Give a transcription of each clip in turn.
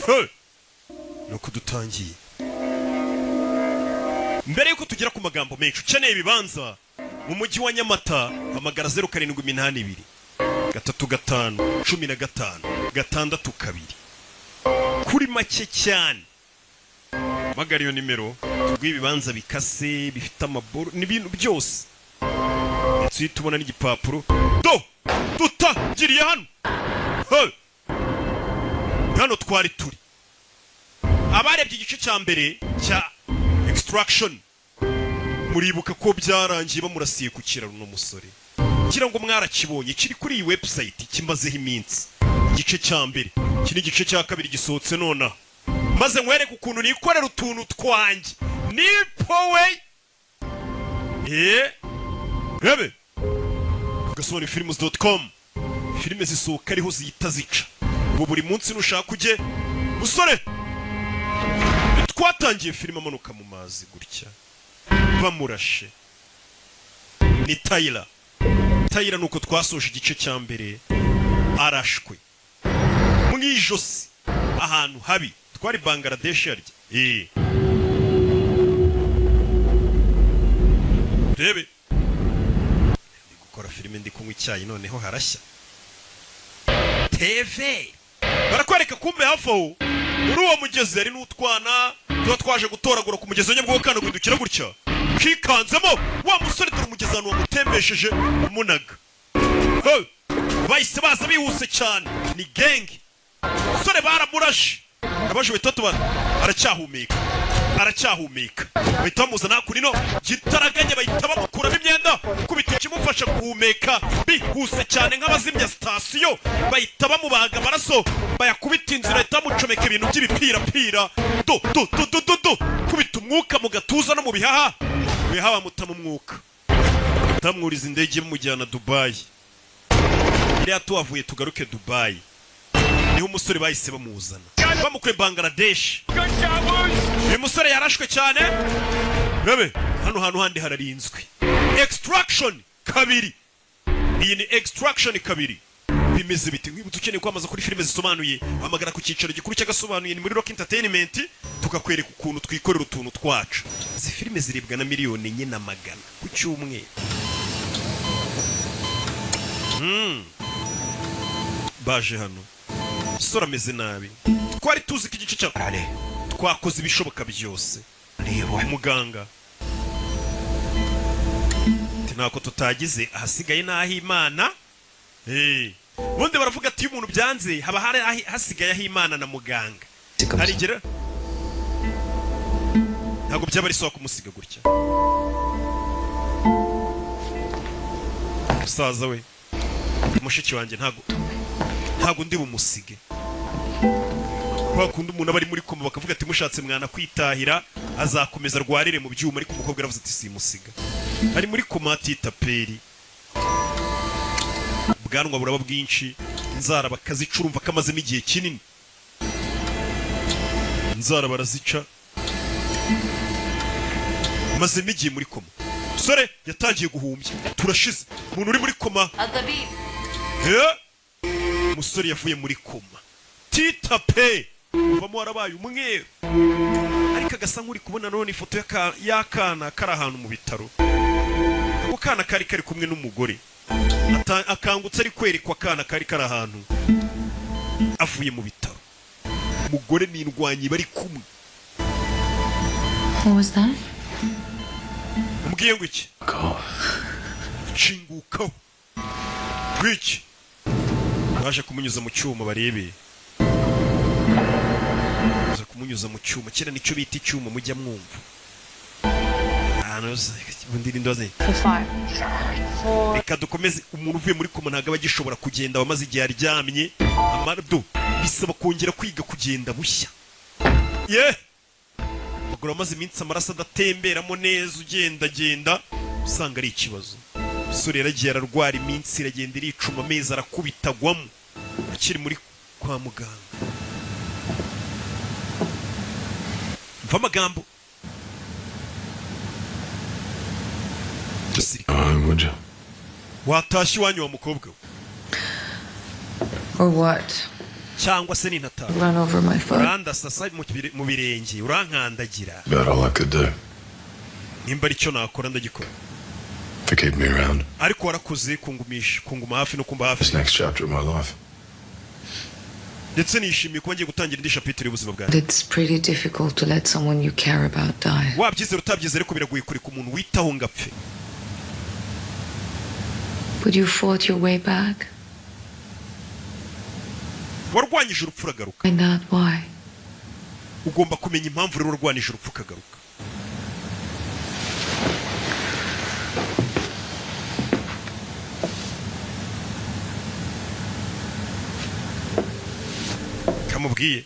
Hey! Nuko dutangiye. Mbere yuko tugera ku magambo menshi, ukeneye ibibanza mu mujyi wa Nyamata, hamagara 0782 35 15 62 kuri make cyane. Hamagara iyo nimero tuguhe ibibanza bikase, bifite amaboro n'ibintu byose, ndetse uhita ubona n'igipapuro. Do tutagiriye hano. Hey! Hano twari turi. Abarebye igice cya mbere cya Extraction muribuka ko byarangiye bamurasiye ku kiraro. Uno musore ngira ngo mwarakibonye, kiri kuri iyi website, kimazeho iminsi igice cya mbere. Iki ni igice cya kabiri gisohotse nonaha, maze nkwereke ukuntu nikorera utuntu twanjye nipowe. Rebe gasobanurifilms.com, filime zisohoka ariho zihita zica ubu buri munsi. Nushaka ujye. Musore, twatangiye filime amanuka mu mazi gutya bamurashe, ni Tyler. Tyler, nuko twasoje igice cya mbere arashwe mu ijosi ahantu habi. Twari Bangladesh yarya. Rebe, ndi gukora filime, ndi kunywa icyayi, noneho harashya TV barakwereka. Kumbe hafi aho muri uwo mugezi hari n'utwana tuba twaje gutoragura ku mugezi wa Nyabugogo. Kana guhindukira gutya kikanzemo wa musore. Dore umugezi ahantu wamutembesheje umunaga. Hey! Bahise baza bihuse cyane, ni gang. Musore baramurashe, abaje bahita batubara. Aracyahumeka, aracyahumeka. Bahita bamuzana hakuno gitaraganya, bahita bamukuramo imyenda, kubita ikimufasha guhumeka bihuse cyane nk'abazimya sitasiyo. Bahita bamubaga, amaraso bayakubita inzira, bahita bamucomeka ibintu by'ibipirapira. Do do do do do do, kubita umwuka mu gatuza no mu bihaha. Mu bihaha bamutamo umwuka, tamwuriza indege bamujyana Dubayi. Iriya tuhavuye tugaruke Dubayi, niho umusore bahise bamuzana bamukuye Bangladesh. Uyu musore yarashwe cyane. Rebe hano hantu handi hararinzwe. Extraction kabiri, iyi ni Extraction kabiri. Bimeze bite? Nkwibutsa, ukeneye kwamaza kuri filime zisobanuye, hamagara ku cyicaro gikuru cy'agasobanuye, ni muri Rock Entertainment, tukakwereka ukuntu twikorera utuntu twacu. Izi filime ziribwa na 4,400,000 ku cyumweru. Baje hano, sora ameze nabi. Twari tuzi ko igice cya twakoze ibishoboka byose. Muganga ati ntako tutagize, ahasigaye n'aho Imana. Ubundi baravuga ati iyo umuntu byanze haba hari hasigaye aho Imana na muganga. Hari igihe ntabwo byaba ari sawa kumusiga gutya. Musaza we, mushiki wanjye, ntabwo ndi bumusige. Kwa kundi umuntu aba ari muri koma, bakavuga ati mushatse mwana kwitahira, azakomeza arwarire mu byuma. Ariko umukobwa aravuze ati simusiga, ari muri koma atita peri. Ubwanwa buraba bwinshi, inzara bakazica, urumva ko amazemo igihe kinini, inzara barazica, amazemo igihe muri koma. Musore yatangiye guhumbya, turashize. Umuntu uri muri koma. الطبيب. Eh? Umusore yavuye muri koma, tita pe uvamo warabaye umweru, ariko agasa nk'uri kubona none ifoto y'akana kari ahantu mu bitaro. Ako kana kari kari kumwe n'umugore. Akangutse ari kwerekwa akana kari kari ahantu avuye mu bitaro, umugore n'indwanyi bari kumwe. What was that? Umbwiye ngo iki? Nshingukaho ngwiki. Baje kumunyuza mu cyuma, barebe. Baza kumunyuza mu cyuma kera, nicyo bita icyuma mujya mwumva ahantu ubundi ndoze. For 5, 4. Reka dukomeze. Umuntu uvuye muri koma ntabwo aba agishobora kugenda, aba amaze igihe aryamye. Amardo bisaba kongera kwiga kugenda bushya. Ye amaguru amaze iminsi amaraso adatemberamo neza, ugendagenda usanga ari ikibazo. Umusore yaragiye ararwara, iminsi iragenda iricuma, amezi arakubita agwamo akiri muri kwa muganga. Mva amagambo. Would you? Watashye iwanyu wa mukobwa we. Or what? Cyangwa se nintataha Run over my foot. Urandasasa mu birenge, urankandagira. About all I could do Nimba aricyo nakora, ndagikora. to keep me around. Ariko warakoze kungumisha, kunguma hafi no kumba hafi. This next chapter of my life. Ndetse nishimiye kuba ngiye gutangira indi chapitre y'ubuzima bwanjye. It's pretty difficult to let someone you care about die. Wabyizera utabyizera, ariko biragoye kureka umuntu witaho ngo apfe. But you fought your way back. Warwanyije urupfu uragaruka. Find out why. Ugomba kumenya impamvu rero warwanije urupfu ukagaruka. Kamubwiye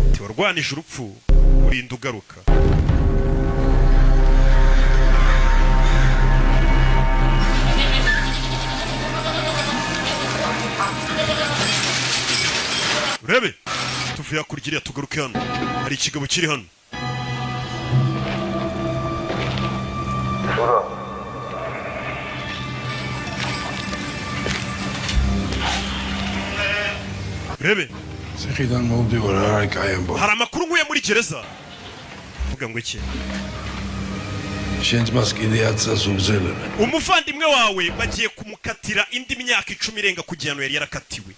ati warwanije urupfu urinda ugaruka. Urebe, tuvuye hakurya iriya, tugaruke hano, hari ikigabo kiri hano. Urebe. ციხიდან მოვდივარ, არ არის კაი ამბავი. Hari amakuru nkuye muri gereza. Vuga ngo iki? შენ ძმას კიდე 10 წელს უბრძელებენ. Umuvandimwe wawe bagiye kumukatira indi myaka 10 irenga ku gihano yari yarakatiwe.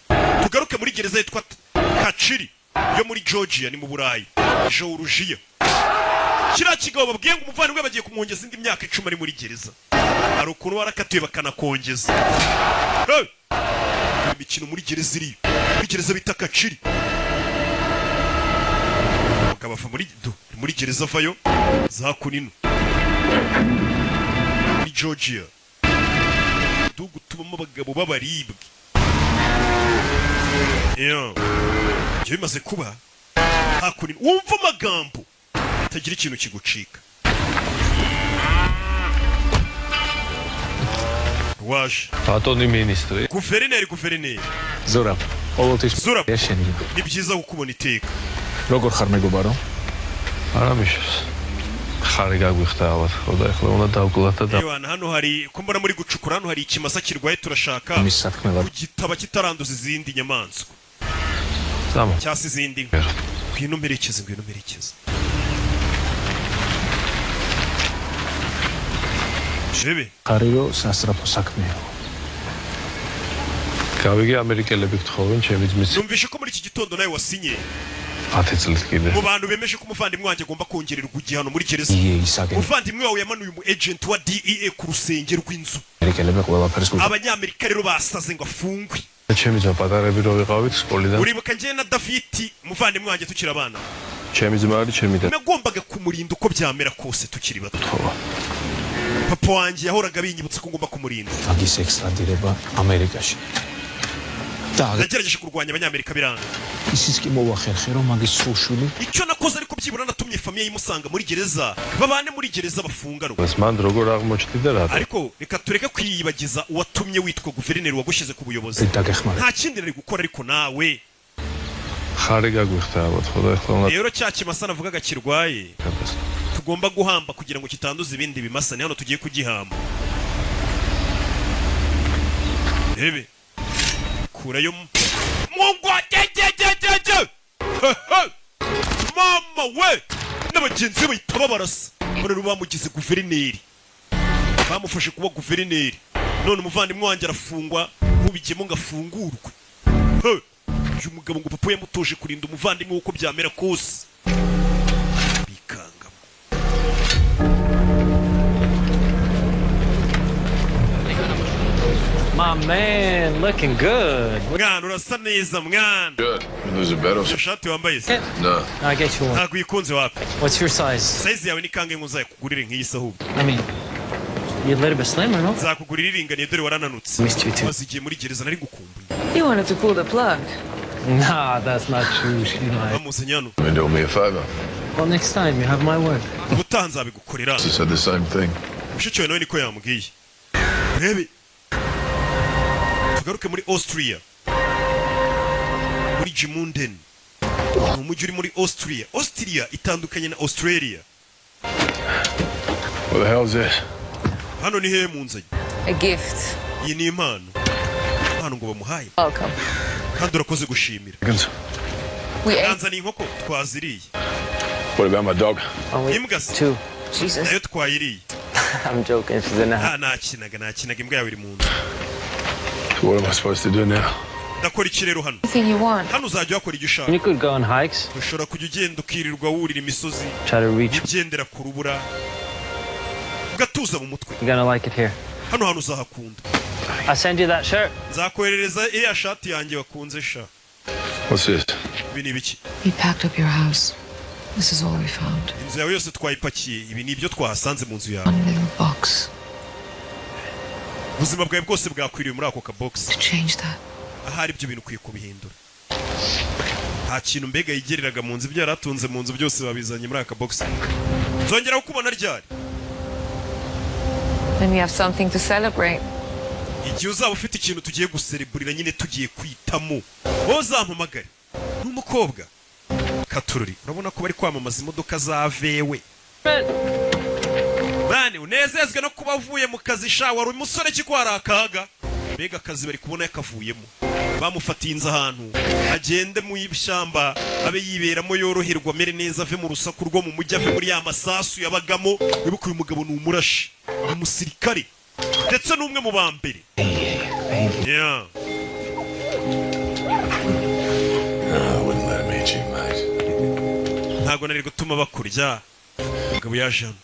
Tugaruke muri gereza yitwa Kaciri yo muri Georgia, ni mu Burayi, Georgia. Kiriya kigabo babwiye ngo umuvandimwe bagiye kumwongeza indi myaka 10 ari muri gereza. Hari ukuntu warakatiwe bakanakongeza. Hey! Imikino muri gereza iriyo, muri gereza bita Kaciri. Umugabo ava muri do muri gereza, avayo za kunino muri Georgia, uduhugu tubamo abagabo b'abaribwe. Iyo ibyo bimaze kuba hakuno, wumva amagambo atagira ikintu kigucika waje. ბატონი მინისტრი. Guverineri, guverineri. ზურაბ, ყოველთვის ზურაბ. შენი. Ni byiza kukubona iteka. როგორ ხარ, მეგობარო? არა მიშოს. ხარი გაგვიხდა ალბათ, ხო და ეხლა უნდა დავკლათ და Ewana, hano hari ko mbona muri gucukura, hano hari ikimasa kirwaye, turashaka მის სათქმელად kugitaba kitaranduza izindi nyamaswa წამა. cyangwa se izindi nka. Ngwino mperekeze, ngwino mperekeze. Jebe. ხარი რომ სასწრაფო საქმეა. გავიგე ამერიკელები გთხოვენ ჩემი ძმის Numvishe ko muri iki gitondo nawe wasinye 10 წლით კიდე. mu bantu bemeje ko umuvandimwe wanjye agomba kongererwa igihano muri gereza. ია ისაგენ Umuvandimwe wawe yamanuye umu agent wa DEA ku rusenge rw'inzu. ამერიკელები ყველაფერს გულ Abanyamerika rero basaze ngo afungwe. ჩემი ძმა პატარები რო ვიყავით სკოლიდან. Uribuka njye na Davidi, umuvandimwe wanjye, tukiri abana? ჩემი ძმა არის ჩემი და Nagombaga kumurinda uko byamera kose tukiri bato. თხოვა. Papa wanjye yahoraga binyibutsa ko ngomba kumurinda. მაგის ექსტრადირება ამერიკაში. და Nagerageje kurwanya abanyamerika biranga. ისიც კი მოვახერხე, რომ მაგის სულშვილი Icyo nakoze ariko, byibura natumye famille imusanga muri gereza, babane muri gereza bafunganwe. ეს მან როგორ აღმოჩნდი და რატო? Ariko reka tureke kwiyibagiza uwatumye witwa guverineri wagushyize ku buyobozi. დაგეხმარე. Nta kindi nari gukora ariko nawe. ხარი გაგვიხდა ალბათ, ხო და ეხლა უნდა Rero cya kimasa navugaga kirwaye გადას. tugomba guhamba kugira ngo kitanduza ibindi bimasa, ni hano tugiye kugihamba. Rebe, kurayo mungwa gegegegege. Mama we n'abagenzi be bahita babarasa. None rero bamugize guverineri, bamufashe kuba guverineri, none umuvandimwe wanjye arafungwa, ntubigemo ngo afungurwe. He! Uyu mugabo ngo papa yamutoje kurinda umuvandimwe we uko byamera kose, bikangamo. My man, looking good. Mwana, urasa neza mwana. Good. There's a better. Iyo shati wambaye se? No. I get you one. Ntabwo uyikunze, wapi. What's your size? Size yawe ni kangahe ngo nzayikugurire nk'iyi se ahubwo? I mean, you're a little bit slimmer, no? Nzakugurira iringaniye, dore warananutse. Missed you too. Maze igihe muri gereza nari gukumbuye. You wanted to pull the plug. Nah, that's not true. She lied. Bamuzanye hano. I mean, do me a favor. Well, next time you have my word. Ubutaha nzabigukorera. She said the same thing. Mushiki wawe nawe niko yambwiye. Urebe, tugaruke muri Austria, muri Gmunden, ni umujyi uri muri Austria. Austria itandukanye na Australia. What the hell's this? Hano ni hehe munzanye? A gift. Iyi ni impano, impano ngo bamuhaye. Welcome. Kandi urakoze gushimira. We ate. Nanzaniye inkoko, twaziriye. What about my dog? Only Imbwa se? two. Jesus. Nayo twayiriye. I'm joking. She's in the house. Nta, nakinaga, nakinaga. Imbwa yawe iri mu nzu. So what am I supposed to do now? Ndakora iki rero hano? Anything you want. Hano uzajya wakora ibyo ushaka. You could go on hikes. Ushobora kujya ugenda ukirirwa wurira imisozi, Try to reach. ugendera ku rubura, ugatuza mu mutwe. You're gonna like it here. Hano hantu uzahakunda. I send you that shirt. Nzakoherereza iriya shati yanjye wakunze sha. What's this? Ibi ni ibiki? We packed up your house. This is all we found. Inzu yawe yose twayipakiye, ibi ni ibyo twahasanze mu nzu yawe. One little box Ubuzima bwawe bwose bwakwiriye muri ako kabogisi. to change that. Ahari ibyo bintu ukwiye kubihindura. Nta kintu mbega yigereraga mu nzu, ibyo yari atunze mu nzu byose babizanye muri aka kabogisi. Nzongera kukubona ryari? Then we have something to celebrate. Igihe uzaba ufite ikintu tugiye gusereburira nyine, tugiye kwitamo, wowe uzampamagare. Ni umukobwa katururi, urabona ko bari kwamamaza imodoka za VW. Bani unezezwe no kuba uvuye mu kazi sha. Wari umusore ki ko hari akaga? Mbega akazi bari kubona yakavuyemo, bamufatiye inzu ahantu agende mu ishyamba abe yiberamo, yoroherwa, amere neza, ave mu rusaku rwo mu mujyi, ave muri ya masasu yabagamo. Wibuke, uyu mugabo ni umurashi, ni umusirikare, ndetse n'umwe mu ba mbere. Yeah. I wouldn't let him eat you, mate. Ntabwo nari gutuma bakurya. Umugabo yaje hano,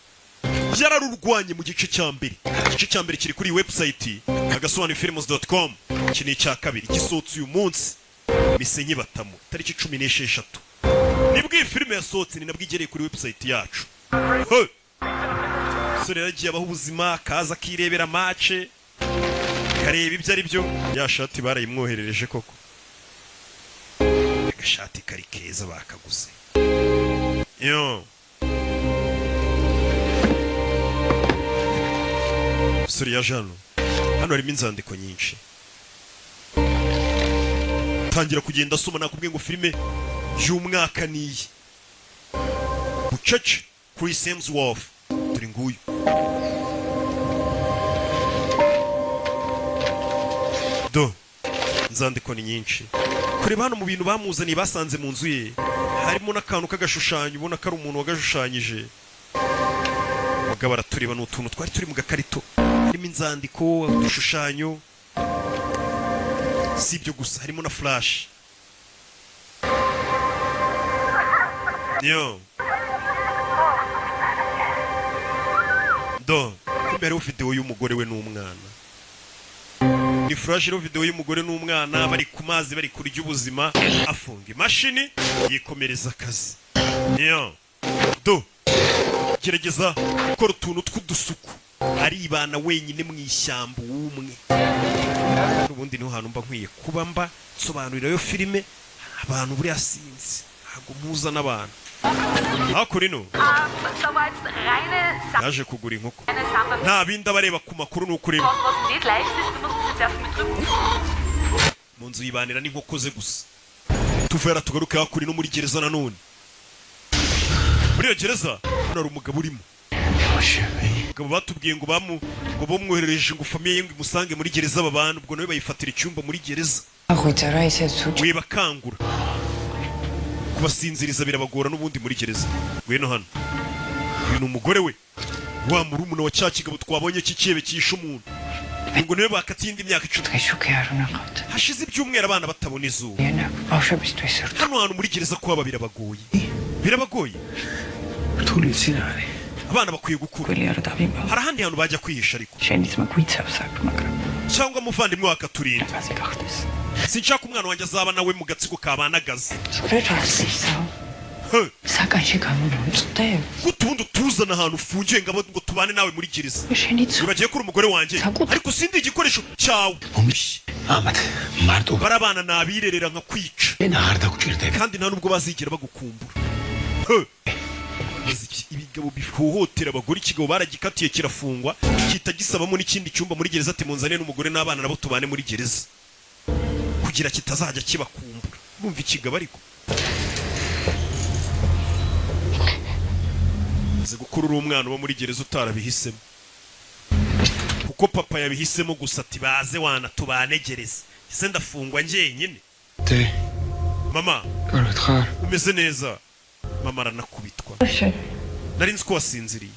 yararurwanye mu gice cya mbere. Igice cya mbere kiri kuri iyi website agasobanuyefilms.com. Iki ni icya kabiri gisohotse uyu munsi, misenyi batamo tariki 16 nibwo iyi filime yasohotse, ni nabwo igereye kuri website yacu. Hey! Umusore yaragiye abaho ubuzima, akaza akirebera match, kareba ibyo ari byo. Ya shati barayimwoherereje koko, agashati kari keza bakaguze yo. Umusore yaje hano, hano harimo inzandiko nyinshi, tangira kugenda asoma. Nakubwiye ngo filime y'umwaka niyi bucece. Chris Hemsworth turi nguyu. Do inzandiko ni nyinshi. Kureba hano mu bintu bamuzaniye basanze mu nzu ye, harimo n'akantu k'agashushanyo, ubona ko ari umuntu wagashushanyije. Mugabo aratureba, ni utuntu twari turi mu gakarito, harimo inzandiko, udushushanyo. Si ibyo gusa, harimo na flash yo. Do kumbe hariho videwo y'umugore we n'umwana. Ni flash iriho videwo y'umugore n'umwana bari ku mazi, bari kurya ubuzima. Afunga imashini, yikomereza akazi yo. Do gerageza gukora utuntu tw'udusuku, aribana wenyine mu ishyamba w'umwe. Ubundi niho hantu mba nkwiye kuba mba nsobanurira yo filime abantu. Buriya sinzi, ntabwo mpuza n'abantu hakuno ino. Yaje kugura inkoko, nta bindi abareba ku makuru, ni ukureba mu nzu yibanira n'inkoko ze gusa. Tuvuye tugaruke hakuno no muri gereza nanone. Muri iyo gereza hano hari umugabo urimo, umugabo batubwiye ngo bamu ngo bamwoherereje ngo famille ye ngo imusange muri gereza babana. Ubwo nawe bayifatira icyumba muri gereza. Wibakangura, kubasinziriza birabagora n'ubundi muri gereza. Ngwino hano, uyu ni umugore we, wa murumuna wa cya kigabo twabonye cy'icyebe cyishe umuntu, ngo niwe bakatiye indi myaka 10. Hashize ibyumweru abana batabona izuba. Hano hantu muri gereza kuhaba birabagoye, birabagoye. Abana bakwiye gukura, hari ahandi hantu bajya kwihisha ariko, cyangwa muvandimwe wakaturinda. Sinshaka umwana wanjye azaba nawe mu gatsiko kabanagaza. He, gute ubundi utuzana ahantu ufungiye ngo ngo tubane nawe muri gereza? Wibagiwe ko uri umugore wanjye? Ariko sindi igikoresho cyawe. Barabana nabirerera nka kwica, kandi nta nubwo bazigera bagukumbura. He! Ibigabo bihohotera abagore, ikigabo baragikatiye kirafungwa, kita gisabamo n'ikindi cyumba muri gereza, ati munzane n'umugore n'abana nabo tubane muri gereza kugira kitazajya kibakumbura. Urumva ikigabo? Ariko uzi gukura uri umwana uba muri gereza utarabihisemo, kuko papa yabihisemo gusa, ati baze wana tubane gereza, ese ndafungwa njyenyine? 대 Mama, კარგად ხარ? umeze neza? Mama aranakubitwa. Shit. Nari nzi ko wasinziriye.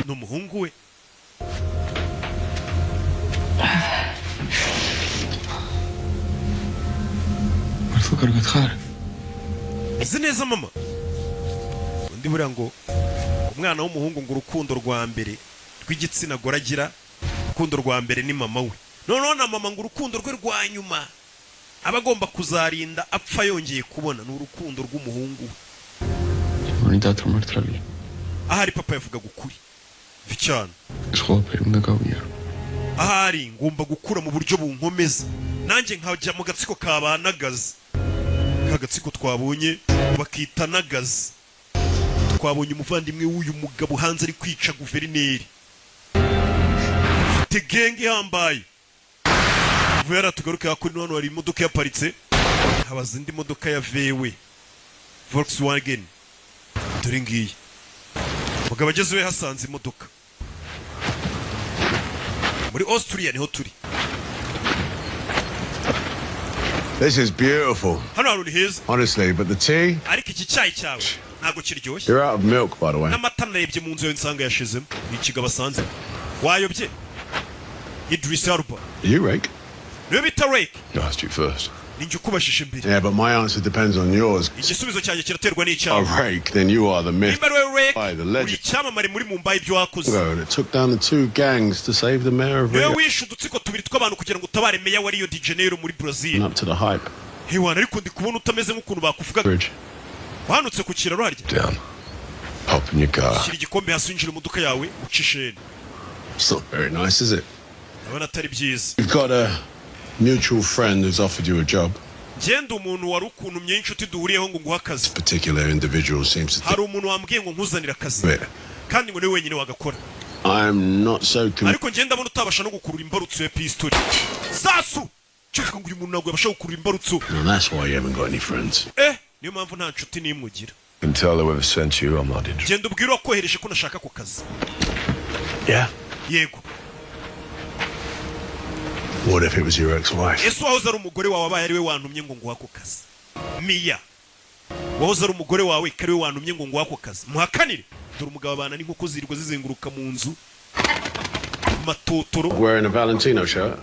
Ni umuhungu we. მართლა კარგად ხარ? Meze neza mama. Undi buriya ngo umwana w'umuhungu ngo urukundo rwa mbere rw'igitsina gore agira, urukundo rwa mbere ni mama we. Noneho na mama ngo urukundo rwe rwa nyuma aba agomba kuzarinda apfa yongeye kubona ni urukundo rw'umuhungu we. მანი დათო მართალია. Ahari papa yavugaga ukuri cyane. ეს ყველაფერი უნდა გავიარო. Ahari ngomba gukura mu buryo bunkomeza, nanjye nkajya mu gatsiko ka ba Nagazi, ka gatsiko twabonye bakita Nagazi. Twabonye umuvandimwe w'uyu mugabo hanze ari kwica guverineri, ufite gang ihambaye. Vuba yari tugaruke hakuno. Hano hari imodoka yaparitse, habaza indi modoka ya VW Volkswagen, dore ngiyi. Umugabo ageze iwe hasanze imodoka. Muri Austria niho turi. This is beautiful, Hano hantu ni heza. honestly, but the tea, Ariko iki cyayi cyawe ntabwo kiryoshye. you're out of milk, by the way. N'amata narebye mu nzu yawe nsanga yashizemo. Ni ikigabo asanze wayobye, Idris Elba. You Rake? Niwe bita Rake. I asked you first. Ninjye ukubajije mbere. Yeah, but my answer depends on yours. Igisubizo cyanjye kiraterwa n'icyawe. Oh, Rake, then you are the myth. Nimba ari wowe Rake, By the uri legend. icyamamare muri Mumbai, ibyo wakoze. That took down the two gangs to save the mayor of Niwe Rio. wishe udutsiko tubiri tw'abantu kugira ngo utabare meya wa Rio de Janeiro muri Brazil. Up to the hype. Hewana, ariko ndi kubona utameze nk'ukuntu bakuvugaga. Bridge. Wahanutse ku kiraro harya? Down. Hop in your car. Shyira igikombe hasi, winjira mu modoka yawe, uca isheni. It's not very nice, is it? Ndabona atari byiza. You've got a mutual friend who's offered you a job. Ngenda umuntu wari ukuntumye inshuti duhuriyeho ngo nguhe akazi. Particular individual seems to Hari umuntu wambwiye ngo nkuzanire akazi, think it. kandi ngo niwe wenyine wagakora. I'm not so convinced. Ariko ngenda ndabona utabasha no gukurura imbarutso ya pistori sasu. Cyangwa ngo uyu muntu ntabwo yabasha gukurura imbarutso. And that's why you haven't got any friends. Eh, niyo mpamvu nta nshuti n'imwe ugira. And tell whoever sent you I'm not interested. Genda ubwire uwakohereje ko nashaka ako kazi. Yeah? Yego. What if it was your ex-wife? Ese uwahoze ari umugore wawe abaye ari we wantumye ngo nguhe ako kazi? Miya wahoze ari umugore wawe ko ari we wantumye ngo nguhe ako kazi, muhakanire. Dore umugabo abana n'inkoko zirirwa zizenguruka mu nzu matotoro. Wearing a Valentino shirt?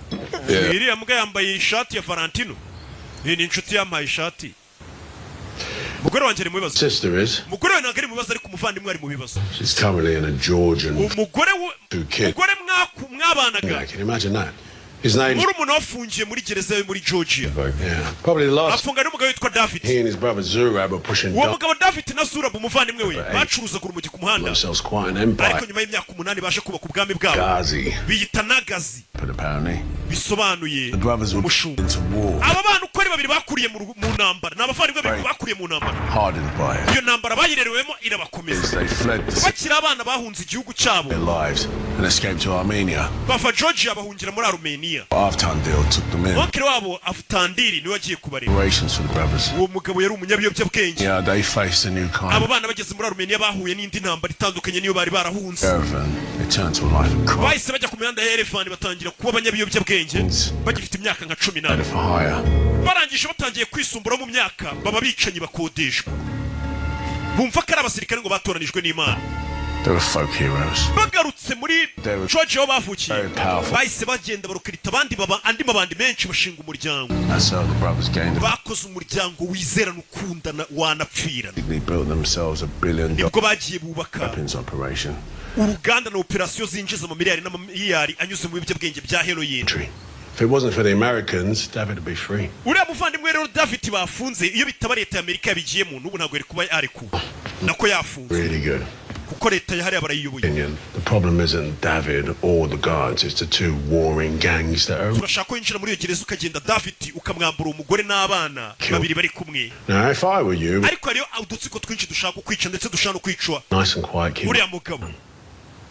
Iriya mbwa yambaye ishati ya Valentino. Iyi ni inshuti yampaye ishati. Umugore wanjye ari mu bibazo. Sister is. Umugore we ntabwo ari mu bibazo, ariko umuvandimwe ari mu bibazo. She's currently in a Georgian Umugore we, two kids. umugore mwabanaga, Yeah, can you imagine that? His name. murumuna we afungiye muri gereza yo muri Georgia. Yeah. Probably the last. Afunga n'umugabo witwa David. He and his brother Zurab are pushing Uwo mugabo David na Zurab umuvandimwe we bacuruzaga urumogi ku muhanda, themselves quite an empire. ariko nyuma y'imyaka 8 baje kubaka ubwami bwabo. Ghazi. Biyita Nagazi. But apparently, Bisobanuye the brothers were umushumba. into war, Aba bana uko ari babiri bakuriye mu ntambara, ni abavandimwe babiri bakuriye mu ntambara. hardened by it. Iyo ntambara bayirerewemo irabakomeza. They fled to save Bakiri abana bahunze igihugu cyabo, their lives and escaped to Armenia. bava Georgia bahungira muri Armenia. Aftandil took them in. Onkere wabo Avutandiri niwe wagiye kubareba. Operations for the brothers. Uwo mugabo yari umunyabiyobyabwenge. Yeah, they faced a new kind Abo of bana bageze muri Armenia bahuye n'indi ntambara itandukanye niyo bari barahunze. caravan. They turned to a life of crime. Bahise bajya ku mihanda ya Erevani, batangira kuba abanyabiyobyabwenge bagifite imyaka nka 14. For hire. Barangije batangiye kwisumbura mu myaka, baba bicanyi bakodeshwa, bumva ko ari abasirikare ngo batoranijwe n'Imana. They were folk heroes. Bagarutse muri They were Georgia aho bavukiye, very powerful. bahise bagenda barukirita abandi, baba andi mabandi menshi, bashinga umuryango. That's how the brothers gained. Bakoze umuryango wizerana, ukundana, wanapfirana. They built themselves a $1 billion Nibwo bagiye bubaka weapons operation. uruganda na operasiyo zinjiza amamiliyari n'amamiliyari anyuze mu biyobyabwenge bya heroin. If it wasn't for the Americans, David would be free. Uriya muvandimwe rero David bafunze, iyo bitaba leta ya Amerika yabigiyemo, n'ubu ntabwo yari kuba yarekuwe, nako yafunze, Really good. kuko leta yahariya barayiyoboye. Opinion. The problem isn't David or the guards, it's the two warring gangs that are. Turashaka ko winjira muri iyo gereza, ukagenda David ukamwambura umugore n'abana babiri bari kumwe. Now, if I were you, Ariko hariyo udutsiko twinshi dushaka kukwica, ndetse dushaka no kwicwa nice and quiet, keep uriya mugabo.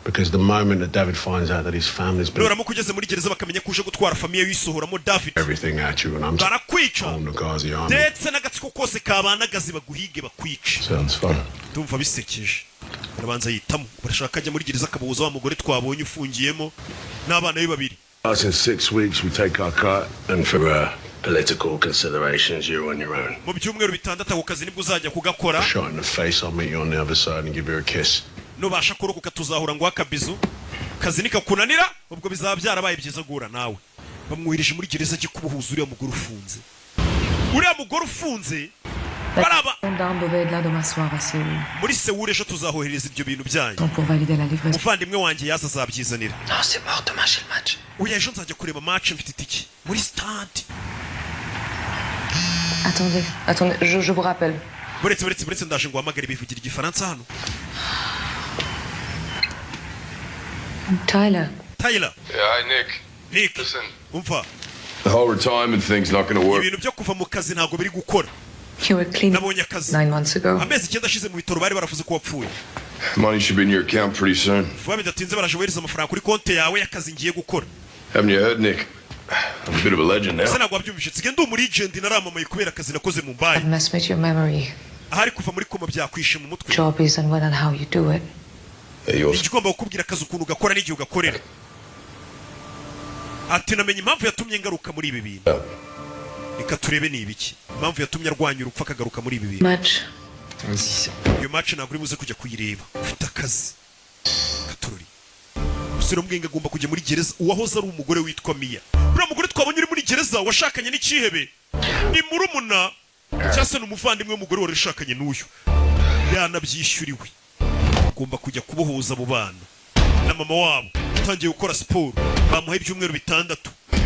Because the moment that David finds out that his family's been Nuramuka ugeze muri gereza bakamenya ko uje gutwara famille wisohoramo David, everything at you, and I'm barakwica, on the Ghazi army. ndetse n'agatsiko kose kabanagazi baguhige bakwice. Sounds fun. Ndumva bisekeje. Barabanza yitamo, barashaka ajya muri gereza akabuza wa mugore twabonye ufungiyemo n'abana be babiri. Us in 6 weeks, we take our cut, and for political considerations, you're on your own. Mu byumweru 6 ako kazi nibwo uzajya kugakora. Shot in the face, I'll meet you on the other side and give you a kiss. Nubasha kurokoka tuzahura ngo akabizu kazi nikakunanira, ubwo bizaba byarabaye byiza guhura nawe. Bamwohereje muri gereza ajye kubuhuza uriya mugore ufunze, uriya mugore ufunze baraba. Gendarme devait être là demain soir à Séoul. Muri Sewuri ejo tuzahohereza ibyo bintu byanyu. Donc pour valider la livraison. Umuvandimwe wanjye yaza azabyizanira. Non, c'est mort, demain j'ai le match. Oya, ejo nzajya kureba match, mfite itike muri stade. Attendez, attendez, je vous rappelle. Buretse, buretse, buretse, ndaje ngo uhamagare. Bivugira igifaransa hano. Tyler. Tyler. Yeah, hi, Nick. Nick. Listen. Umva. The whole retirement thing's not gonna work. Ibintu byo kuva mu kazi ntabwo biri gukora. You were clean Nabonye akazi. 9 months ago. Amezi 9 ashize mu bitaro bari baravuze ko wapfuye. Money should be in your account pretty soon. Vuba bidatinze baraje bohereza amafaranga kuri konti yawe y'akazi ngiye gukora. Haven't you heard, Nick? I'm a bit of a legend Ese now. ntabwo wabyumvise? Nsigaye ndi umulegend, naramamaye kubera akazi nakoze mu mbaye. I've messed with your memory. Ahari kuva muri koma byakwishe mu mutwe. Job is and when and how you do it. Hey, you Ni igomba kukubwira akazi ukuntu ugakora n'igihe ugakorera. Ati namenye impamvu yatumye ngaruka muri ibi bintu. Reka turebe ni ibiki, impamvu yatumye arwanya urupfu akagaruka muri ibi bintu. Match. Iyo match ntabwo uri buze kujya kuyireba, ufite akazi katurori. Umusore w'ubwenge agomba kujya muri gereza. Uwahoze ari umugore witwa Miya, uriya mugore twabonye uri muri gereza washakanye n'ikihebe, ni murumuna cyangwa se ni umuvandimwe w'umugore wari ushakanye n'uyu, yanabyishyuriwe. Agomba kujya kubohoza abo bana na mama wabo. Utangiye gukora siporo, bamuha ibyumweru 6,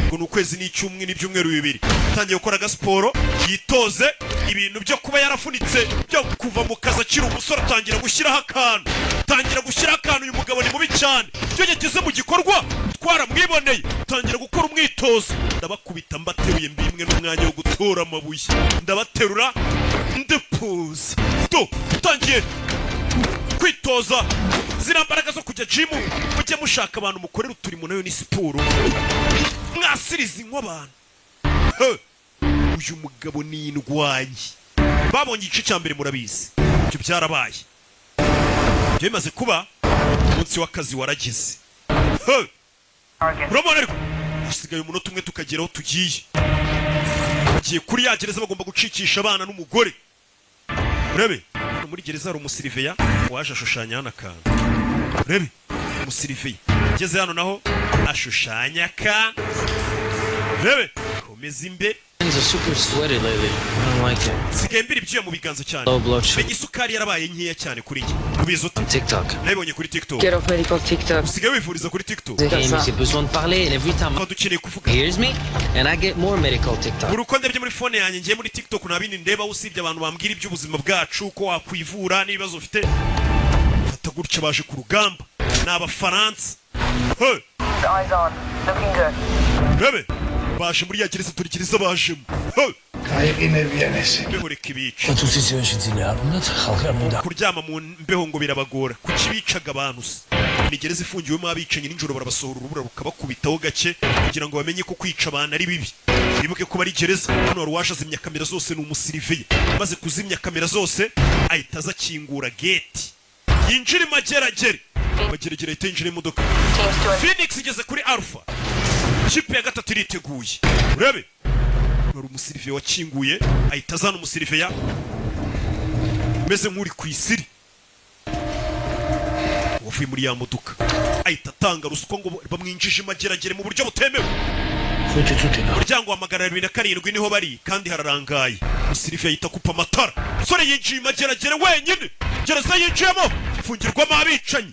ngo ni ukwezi n'icyumwe n'ibyumweru 2. Utangiye gukora agasiporo yitoze ibintu byo kuba yarafunitse byo kuva mu kazi akiri umusore. Atangira gushyiraho akantu, atangira gushyiraho akantu. Uyu mugabo ni mubi cyane, iyo yageze mu gikorwa twaramwiboneye. Tangira gukora umwitozo. Ndabakubita mbateruye, mbimwe n'umwanya wo gutora amabuye, ndabaterura ndepuza do. Utangiye kwitoza ziriya mbaraga zo kujya jimu. Mujye mushaka abantu mukorera uturimo, nayo ni siporo, mwasiriza inywa abantu. He! Uyu mugabo ni indwanyi, babonye igice cya mbere, murabizi ibyo byarabaye. Ibyo bimaze kuba, umunsi w'akazi waragize. He! Urabona ariko hasigaye umunota umwe tukagera aho tugiye. Bagiye kuri ya gereza bagomba gucikisha abana n'umugore. Urebe hano muri gereza hari umusiriveya waje ashushanya hano akantu. Urebe umusiriveya ageze hano naho ashushanya akantu. Urebe, komeza imbere. Hands are super sweaty lately. I don't like it. Nsigaye mbira ibyuya mu biganza cyane. Low blood sugar. Menya isukari yarabaye nkeya cyane kuri njye. Ubizi ute? TikTok. Nabibonye kuri TikTok. Get off medical TikTok. Usigaye wivuriza kuri TikTok. Hey, mais j'ai besoin de parler and every time dukeneye kuvuga. Hears me and I get more medical TikTok. Buri uko ndebye muri phone yanjye, ngiye muri TikTok, nta bindi ndeba usibye abantu bambwira iby'ubuzima bwacu, ko wakwivura n'ibibazo ufite. Fata gutya, baje ku rugamba ni Abafaransa. Hey! Eyes on. Looking good. Rebe, baje muri ya gereza, turi gereza bajemo. Hey! Mbeho reka ibice. Kuryama mu mbeho ngo birabagora. Kuki bicaga abantu se? Ni gereza ifungiwemo abicanyi, nijoro barabasohora urubura rukabakubitaho gake kugira ngo bamenye ko kwica abantu ari bibi, bibuke ko bari gereza. Hano wari waje azimya kamera zose, ni umusiriviye. Maze kuzimya kamera zose ahita aza akingura gate yinjira imageragere. Mageragere ahita yinjira imodoka. Phoenix igeze kuri Alpha, kipe ya gatatu iriteguye. Urebe, wari umusiriviye wakinguye, ahita azana umusiriviya umeze nk'uri ku isiri wavuye muri ya modoka, ahita atanga ruswa ngo bamwinjije imageragere mu buryo butemewe. Umuryango wa 207 niho bari kandi hararangaye. Umusiriviya ahita akupa amatara. Umusore yinjiye imageragere wenyine. Gereza yinjiyemo ifungirwamo abicanyi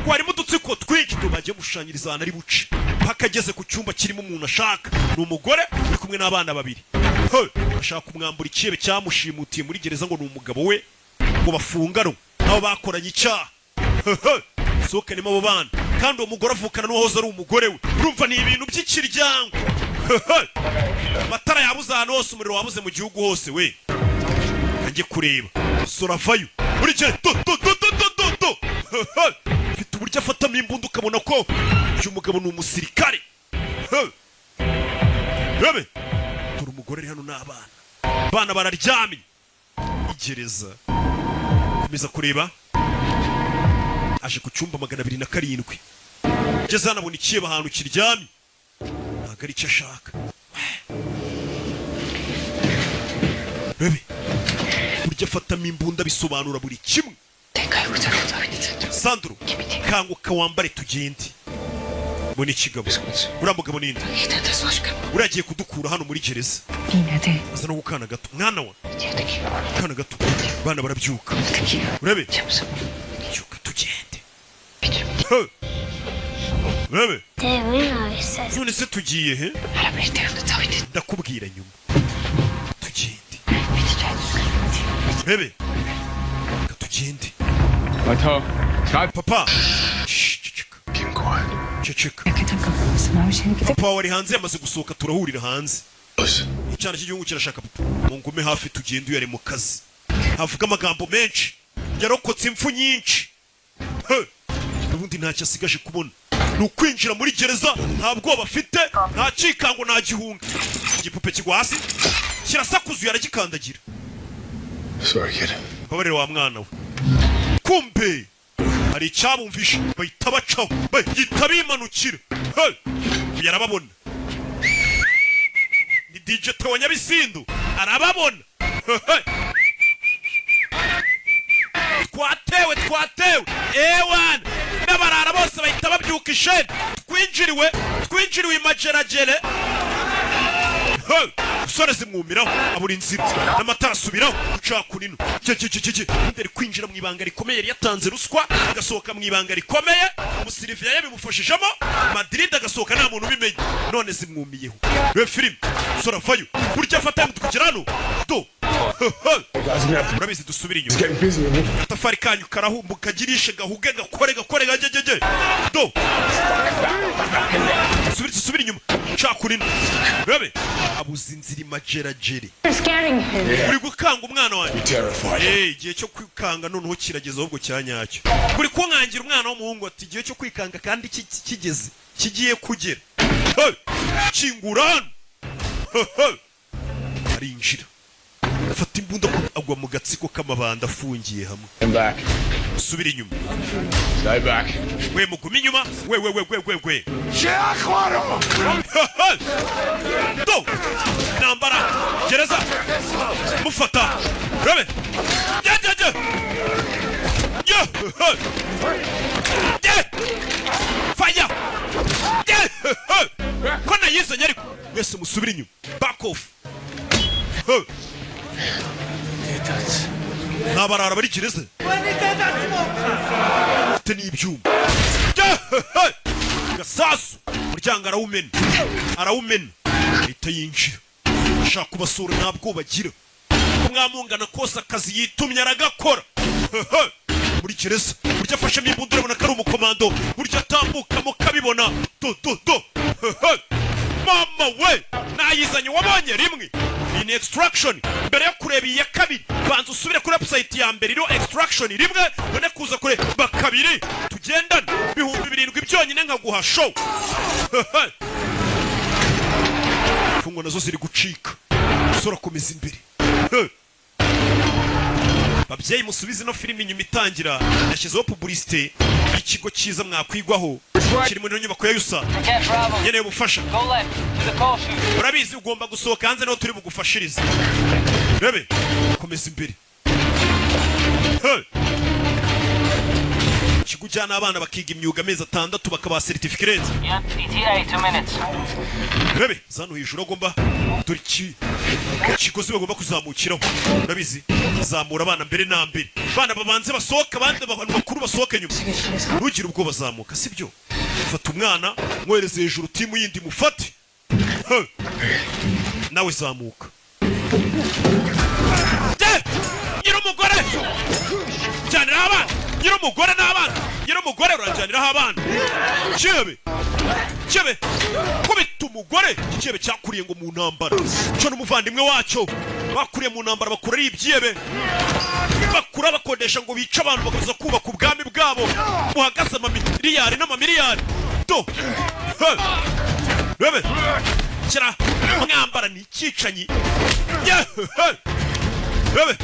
ngo harimo udutsiko twinshi tubagiye gushushanyiriza ahantu ari buce paka ageze ku cyumba kirimo umuntu ashaka. Ni umugore uri kumwe n'abana babiri. He, ashaka kumwambura ikihebe cyamushimutiye muri gereza, ngo ni umugabo we ngo bafunganwe nabo bakoranye icyaha. Hehe, sohokanemo abo bana, kandi uwo mugore avukana n'uwahoze ari umugore we. Urumva ni ibintu by'ikiryango. Hehe, amatara yabuze ahantu hose, umuriro wabuze mu gihugu hose. We ajye kureba sora avayo buri gihe do do do do do do do. Hehe, mfite uburyo afatamo imbunda ukabona ko uyu mugabo ni umusirikare. He! Rebe, dore umugore ari hano n'abana, abana bararyamye. Igereza, komeza kureba. Aje ku cyumba 207, ngeze hano abona ikihebe ahantu kiryamye. Ntabwo ari icyo ashaka. Rebe burya afatamo imbunda, bisobanura buri kimwe. Sandro, kanguka wambare tugende. Ngo ni ikigabo. Uriya mugabo ninde? Uriya agiye kudukura hano muri gereza. Aza no gukana gato, mwana wa kana gato. Bana barabyuka. Urebe, byuka tugende. He! Urebe, none se tugiye he? Ndakubwira nyuma, tugende. Urebe, reka tugende. Papa. Shh, ceceka ceceka. Papa wari hanze yamaze gusohoka, turahurira hanze. Icyana cy'igihugu kirashaka papa. Mungume hafi tugende. Uyu ari mu kazi, havuga amagambo menshi, yarokotse impfu nyinshi. He! Ubundi ntacyo asigaje kubona ni ukwinjira muri gereza. Nta bwoba afite, nta cyikango, nta gihunga. Igipupe kigwa hasi kirasakuzuye, aragikandagira. Sorry, kid. Mbabarire wa mwana we. Kumbe hari icyabumvishe, bahita bacaho, bahita bimanukira. Hey! Yarababona, ni DJ Theo Nyabisindu, arababona. Hey! Twatewe, twatewe ewana! N'abarara bose bahita babyuka isheni. Twinjiriwe, twinjiriwe imageragere. Hey! Usore zimwumiraho, abura inzira n'amatara asubiraho guca kunino. Cye ari kwinjira mu ibanga rikomeye. Yari yatanze ruswa, agasohoka mu ibanga rikomeye. Umusiriviya yabimufashijemo Madrid, agasohoka nta muntu ubimenye. None zimwumiyeho. Reba filime, usore avayo burya afata kugera hano do. Urabizi, dusubire inyuma. Agatafari kanyu karahumbuka, kagirishe gahuge, gakore gakore gagegege do. Subira, subira inyuma cakunino. Rebe, abuze inzira imageragere. Uri gukanga umwana wanjye. Eh, igihe cyo kwikanga noneho kirageze ahubwo cya nyacyo. Uri kunkangira umwana w'umuhungu, ati igihe cyo kwikanga kandi kigeze, kigiye kugera. Hey! Kingura hano. Hey, hey! Arinjira, afata imbunda, agwa mu gatsiko k'amabanda afungiye hamwe. Back. Subira inyuma. Stay back. We, mugume inyuma. We we we we we we do nambara gereza mufata. Rebe, ye ye ye ye ye, fire ye. Ko nayizanye ariko mwese musubire inyuma, back off. Hey. N'abarara bari gereza afite n'ibyuma. Gasasu, umuryango arawumena, arawumena, ahita yinjira. Ashaka kubasura, nta bwoba agira. Ko mwamungana kose akazi yitumye aragakora. Muri gereza burya afashemo imbunda, urabona ko ari umukomando. Burya atambukamo kabibona do do do. Mama we, nayizanye wabonye rimwe. Iyi ni Extraction. Mbere yo kureba iyi ya kabiri, banza usubire kuri website ya mbere iriho Extraction rimwe, none kuza kureba kabiri. Tugendane, 7000 byonyine nkaguha show. Imfungwa nazo ziri gucika. Umusore akomeza imbere. Hey. Babyeyi, musubize ino filimi inyuma itangira, yashyizeho publicité y'ikigo cyiza mwakwigwaho kiri muri ino nyubako ya yusa. Nkeneye ubufasha. Urabizi, ugomba gusohoka hanze, niho turi bugufashirize. Rebe, komeza imbere. Hey! Ikigo ujyana abana bakiga imyuga amezi 6, bakabaha certificate irenze. Yeah, ETA, 2 minutes. Rebe zano hejuru agomba, dore iki ikigozi bagomba kuzamukiraho. Urabizi, zamura abana mbere na mbere, abana babanze basohoke, abandi abantu bakuru basohoke nyuma. Ntugire ubwoba, zamuka sibyo. Fata umwana mwohereze hejuru, timu yindi mufate. Hey! Nawe zamuka. Nyir'umugore jyaniraho abana, nyir'umugore n'abana, nyir'umugore urajyaniraho abana. Kibe kibe, kubita umugore. Ikibe cyakuriye ngo mu ntambara, cyo n'umuvandimwe wacyo bakuriye mu ntambara, bakura ari ibyebe, bakura bakodesha ngo bice abantu, bakaza kubaka ubwami bwabo buhagaze amamiliyari n'amamiliyari do. Hey! Rebe kira mwambara ni icyicanyi. Yeah! Hey! Rebe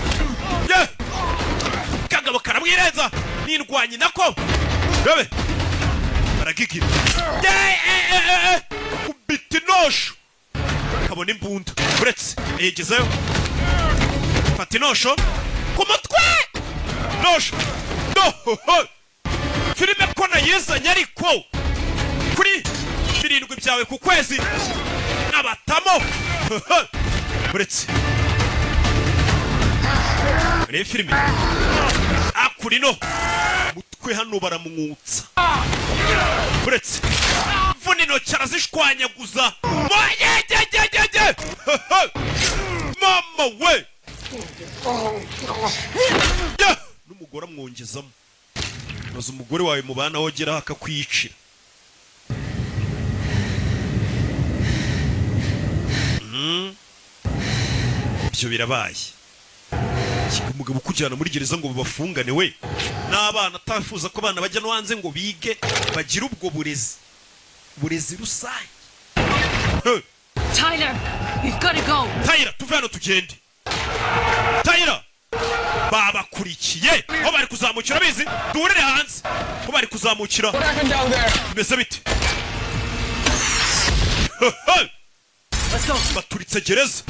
yeah! Kagabo karamwirenza n'indwanyi nako. Rebe, baragigira. Kubita. Inosho kabona imbunda, uretse yegezayo, fata inosho ku mutwe, nosho no. Filime ko nayizanye, ariko kuri 7 byawe ku kwezi abatamo. Uretse reba filime akurino mutwe hano baramwutsa, uretse mvuna intoki arazishwanyaguza. Moyegegegege, mama we! Ya! N'umugore amwongezamo. Maze umugore wawe mubana wogeraho akakwiyicira. Ibyo birabaye. Kiga umugabo ukujyana muri gereza ngo babafungane we n'abana, atafuza ko abana bajya no hanze ngo bige, bagire ubwo burezi rusange. Hey! Tyler, we've got to go. Tyler, tuve hano tugende. Tyler, babakurikiye aho bari kuzamukira bizi. Duhurire hanze aho bari kuzamukira. Bimeze bite? Hey! Let's go. Baturitse gereza,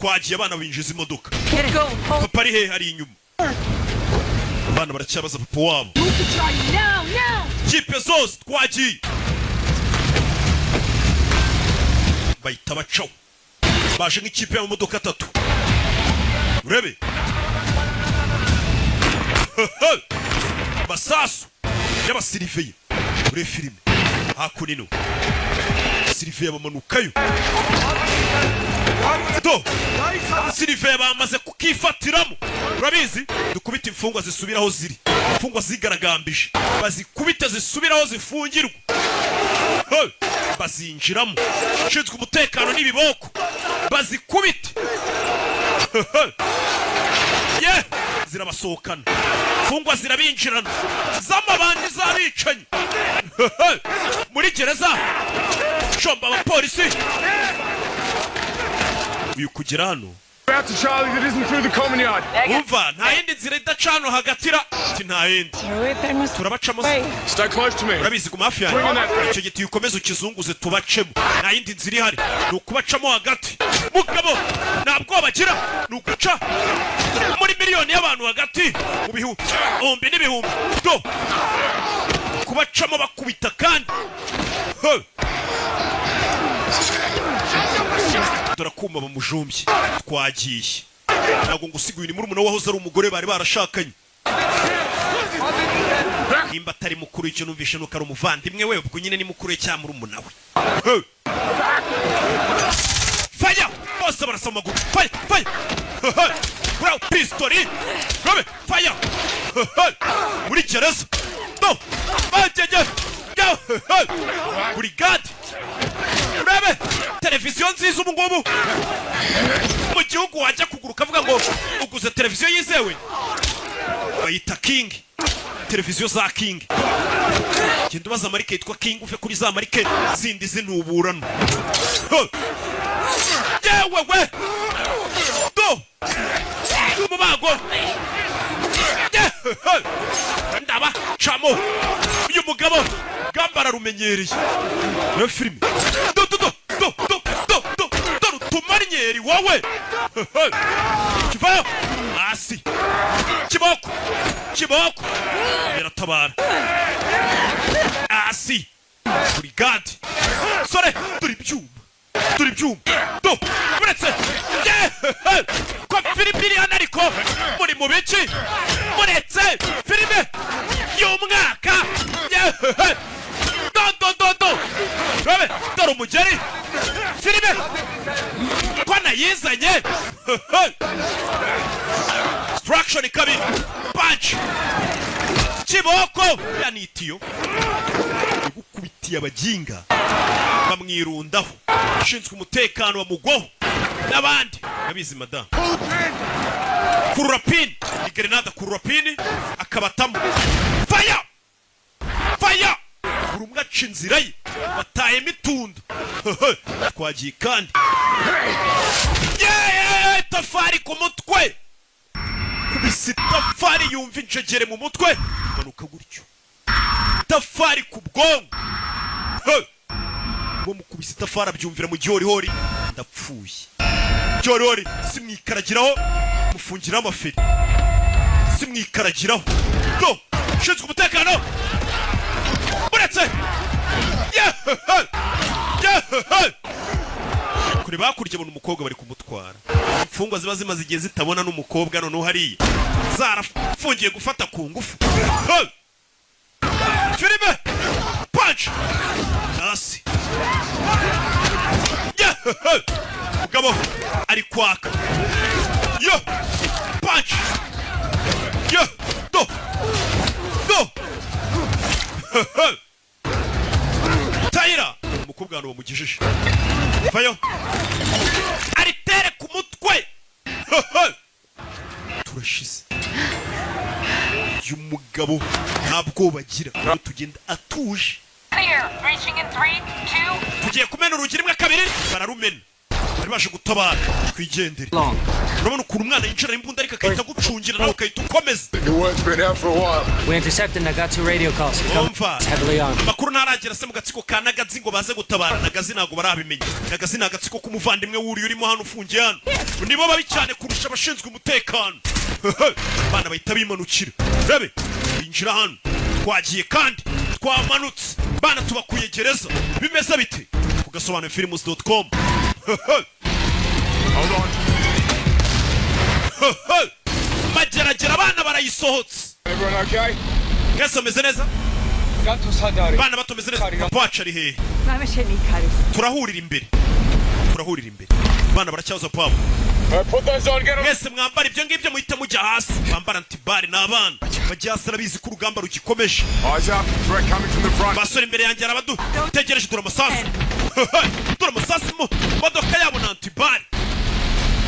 twagiye. Abana binjiza imodoka. Get it. Go. Hold. Papa ari he? Ari inyuma. Abana baracyabaza papa wabo. Move the trolley now, now. Kipe zose twagiye, bahita bacaho. Baje nk'ikipe y'amamodoka atatu, urebe masasu y'abasiriveye. Urebe filime hakuno, siriveye bamanukayo. Do siriveye bamaze kukifatiramo. Urabizi, dukubite imfungwa zisubira aho ziri. Imfungwa zigaragambije bazikubite zisubira aho zifungirwa. Hey! Bazinjiramo, ushinzwe umutekano n'ibiboko bazikubite. Ye zirabasohokana, imfungwa zirabinjirana z'amabandi z'abicanyi muri gereza. Shomba abapolisi uyu kugera hano. Out to Charlie that isn't through the common yard. Umva, nta yindi nzira idaca hano hagatira ati nta yindi turabacamo. Stay close to me. Urabizi, guma hafi yanjye. Icyo giti ukomeze ukizunguze, tubacemo. Nta yindi nzira ihari, ni ukubacamo hagati. Mugabo nta bwoba agira, ni uguca muri miliyoni y'abantu hagati mu bihumbi n'ibihumbi. Do kubacamo bakubita kandi. Hey! Dore akuma bamujumbye. Twagiye, ntabwo ngusiga. Uyu ni murumuna we wahoze ari umugore bari barashakanye. Nimba atari mukuru, icyo numvishe nuko ari umuvandimwe we. Ubwo nyine ni mukuru we cyangwa murumuna we. Hey! Fire! Bose barasa mu maguru. Fire, fire! Hey! Bro, pistori robe, fire! Hey! Muri gereza no bagege go. Hey! Brigade, urebe televiziyo nziza. Ubu ngubu mu gihugu wajya kugura ukavuga ngo uguze televiziyo yizewe, bayita King. Televiziyo za King, genda ubaza marike yitwa King, uve kuri za marike zindi zinuburano. Huh! Yewe we, do umubago. Ye- ndaba camo. Uyu mugabo gamba ararumenyereye. Iyo filime, do do do do do do do do rutumaryeri wowe kivayo hasi. Kiboko, kiboko biratabara hasi. Brigade, sore, dore ibyuma, dore ibyuma. Do uretse Ye! Ko filime iri hano, ariko muri mu biki? Muretse filime y'umwaka. Ye! Do do do do Rabe, dore umugeri. Filime ko nayizanye. Instruction kabiri, punch, kiboko ya nitiyo igukubitiye. Abaginga bamwirundaho, ushinzwe umutekano bamugwaho n'abandi. Abizi madamu kurura pini ni grenade, kurura pini akabatamo. Fire, fire! Buri umwe aca inzira ye, batayemo itunda. Twagiye kandi. Yeee, itafari ku mutwe, kubisa itafari yumva injegere mu mutwe, manuka gutyo, itafari ku bwonko. Hey! Bamukubise itafari, abyumvira mu gihorihori. Ndapfuye, gihorihori simwikaragiraho, mufungiraho amaferi, simwikaragiraho. Do, ushinzwe umutekano uretse. Yehehe! Yehehe! Kure bakurya, abona umukobwa bari kumutwara. Imfungwa ziba zimaze igihe zitabona n'umukobwa, noneho hariya zarafungiye gufata ku ngufu. Hey! Filime punch hasi. Yehehe! Mugabo ari kwaka yo punch yo. Do, do. Hehe! Tayira, umukobwa hano bamugejeje, vayo aritere ku mutwe. Hehe! Turashize. Uyu mugabo nta bwoba agira. Iyo tugenda atuje. Clear. Breaching in three, two. Tugiye kumena urugi, rimwe, kabiri, bararumena. Bari baje gutabara, twigendere. Urabona ukuntu umwana yinjira imbunda, ariko agahita agucungira, nawe ugahita ukomeza. The word's been out for a while. We intercepted Nagatsu radio calls. Umva. Heavily armed. Amakuru ntaragera se mu gatsiko ka Nagazi ngo baze gutabara. Nagazi ntabwo barabimenya. Nagazi ni agatsiko k'umuvandimwe wuriye urimo hano, ufungiye hano. Nibo babi cyane kurusha abashinzwe umutekano. Abana bahita bimanukira, rebe, binjira hano. Twagiye kandi twamanutse, bana tubakuye gereza. Bimeze bite ku gasobanurofilms.com? Hold on. Mageragera, abana barayisohotse. Everyone okay? Mwese ameze neza? Bana bato, meze neza? Papa wacu ari hehe? Turahurira imbere, turahurira imbere. Abana baracyaza papa. Put those on, get on. Mwese mwambara ibyo ngibyo, muhita mujya hasi. Bambara anti-balles ni abana bajya hasi, arabizi ko urugamba rugikomeje. Eyes up. Threat coming from the front. Basore, imbere yanjye arabadutegereje. Dore amasasu, dore amasasu mu modoka yabo ni anti-balles.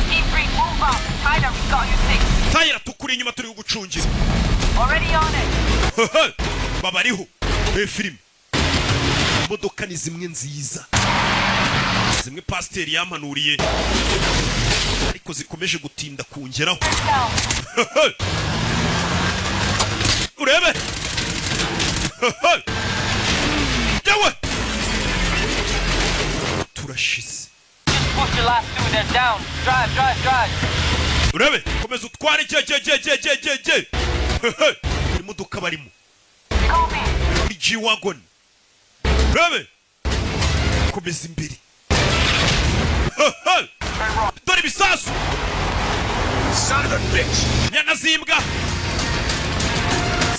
Team three, move up. Tyler, we got you six. Tayira, tukuri inyuma, turi kugucungira. Already on it. Babariho. Reba filime, imodoka ni zimwe nziza, zimwe pasiteri yampanuriye, ariko zikomeje gutinda kungeraho. Down. Urebe yewe, turashize. Push the last two, they're down. Drive, drive, drive. Urebe, komeza utware. Jye jye jye jye jye jye jye. Imodoka barimo Copy. muri G-Wagon. Urebe, komeza imbere. Dore ibisasu. Son of a bitch. Nyana z'imbwa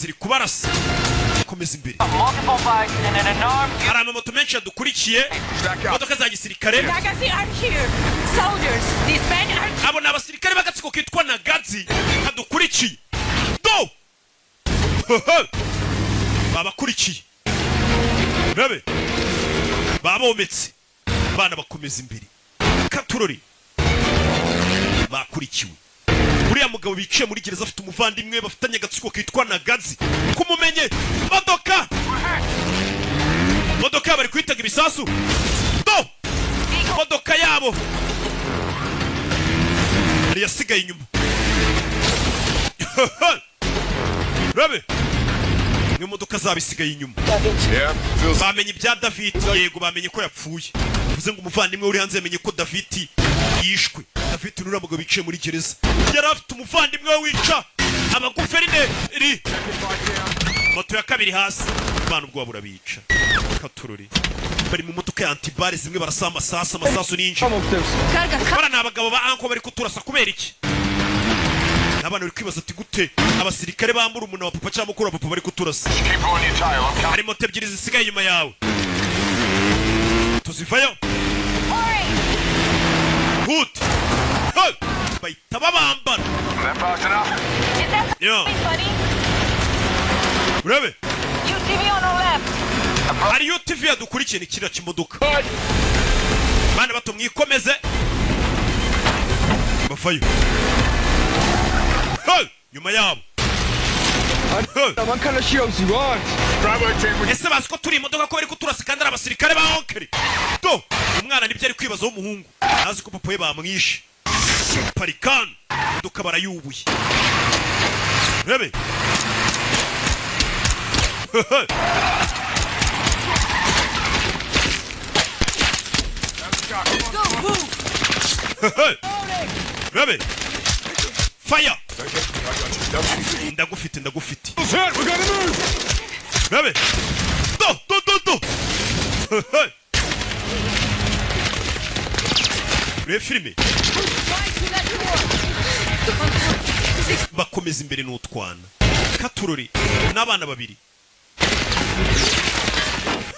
ziri kubarasa. Komeza imbere. Multiple bikes and an unarmed Hari amamoto menshi yadukurikiye, Stack up. imodoka za gisirikare. Nagazi are here. Soldiers. These men are Abo ni abasirikare b'agatsiko kitwa Nagazi kadukurikiye. Do, babakurikiye, urabe babometse. Abana bakomeza imbere, katurori bakurikiwe. Uriya mugabo biciye muri gereza afite umuvandimwe bafitanye agatsiko kitwa Nagazi. Kumumenye modoka, modoka yabo bari kwitega ibisasu. Do, modoka yabo yari yasigaye inyuma. Rabe, imwe modoka zabo isigaye inyuma. Yeah, feels Bamenye ibya David? Yego, bamenye ko yapfuye. Bivuze ngo umuvandimwe uri hanze yamenye ko David yishwe. David ni uriya mugabo biciye muri gereza, yari afite umuvandimwe we wica abaguverineri. Moto ya kabiri hasi. Abana ubwoba burabica. Katururi, bari mu modoka ya anti-balles zimwe barasa amasasu, amasasu ninji. Bara ni abagabo ba anko bari kuturasa kubera iki? Abana bari kwibaza ati: gute abasirikare bambura umuntu wa papa cyangwa mukuru wa papa bari kuturasa? Keep on your tail. I'm coming. Hari moto ebyiri zisigaye inyuma yawe, tuzivayo. Huti. Hey! Bahita babambara. That fast enough? Is that Yeah. buddy? Urebe. UTV on our left. Hari UTV yadukurikiye, ni kiriya kimodoka. Bana bato, mwikomeze. Bavayo. Hey! Nyuma yabo. Hey! Bravo team, we Ese bazi ko turi imodoka, ko bari kuturasa kandi ari abasirikare ba onkeri? Do, umwana nibyo ari kwibaza w'umuhungu, azi ko papa we bamwishe. Parikani, imodoka barayubuye. Rebe. Go, move. Rabe fire, ndagufite, ndagufite. Rabe do do do do. Reba filime. Right to that door. Bakomeza imbere n'utwana katurori n'abana babiri.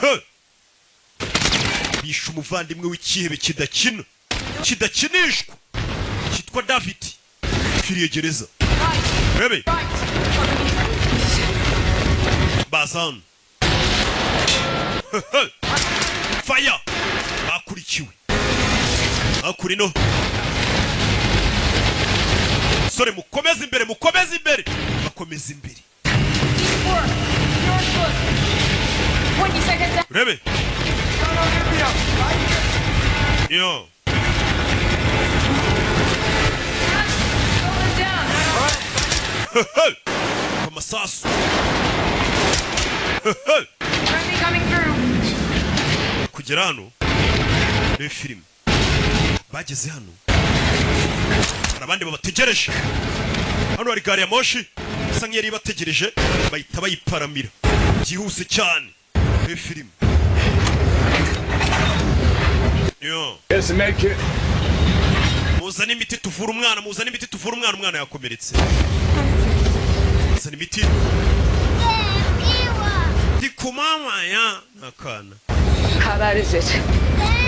Hey! Bishe umuvandimwe w'ikihebe kidakina, kidakinishwa, cyitwa David. Pfiriye gereza. Rebe baza hano. Fire, bakurikiwe hakurino. Sore, mukomeze imbere, mukomeze imbere, bakomeze imbere. Four. You're on foot. 20 seconds out. Rebe yo. Going down. Amasasu. Friendly coming through. Kugera hano muri filime, bageze hano hari abandi babategereje. Hano hari gari ya moshi isa nk'iyari ibategereje, bahita bayiparamira byihuse cyane muri filime yo. Here's the med kit. Muzane imiti tuvura umwana, muzane imiti tuvura umwana, umwana yakomeretse. Muzane imiti. Ndi kumama ya nakana. How bad is it?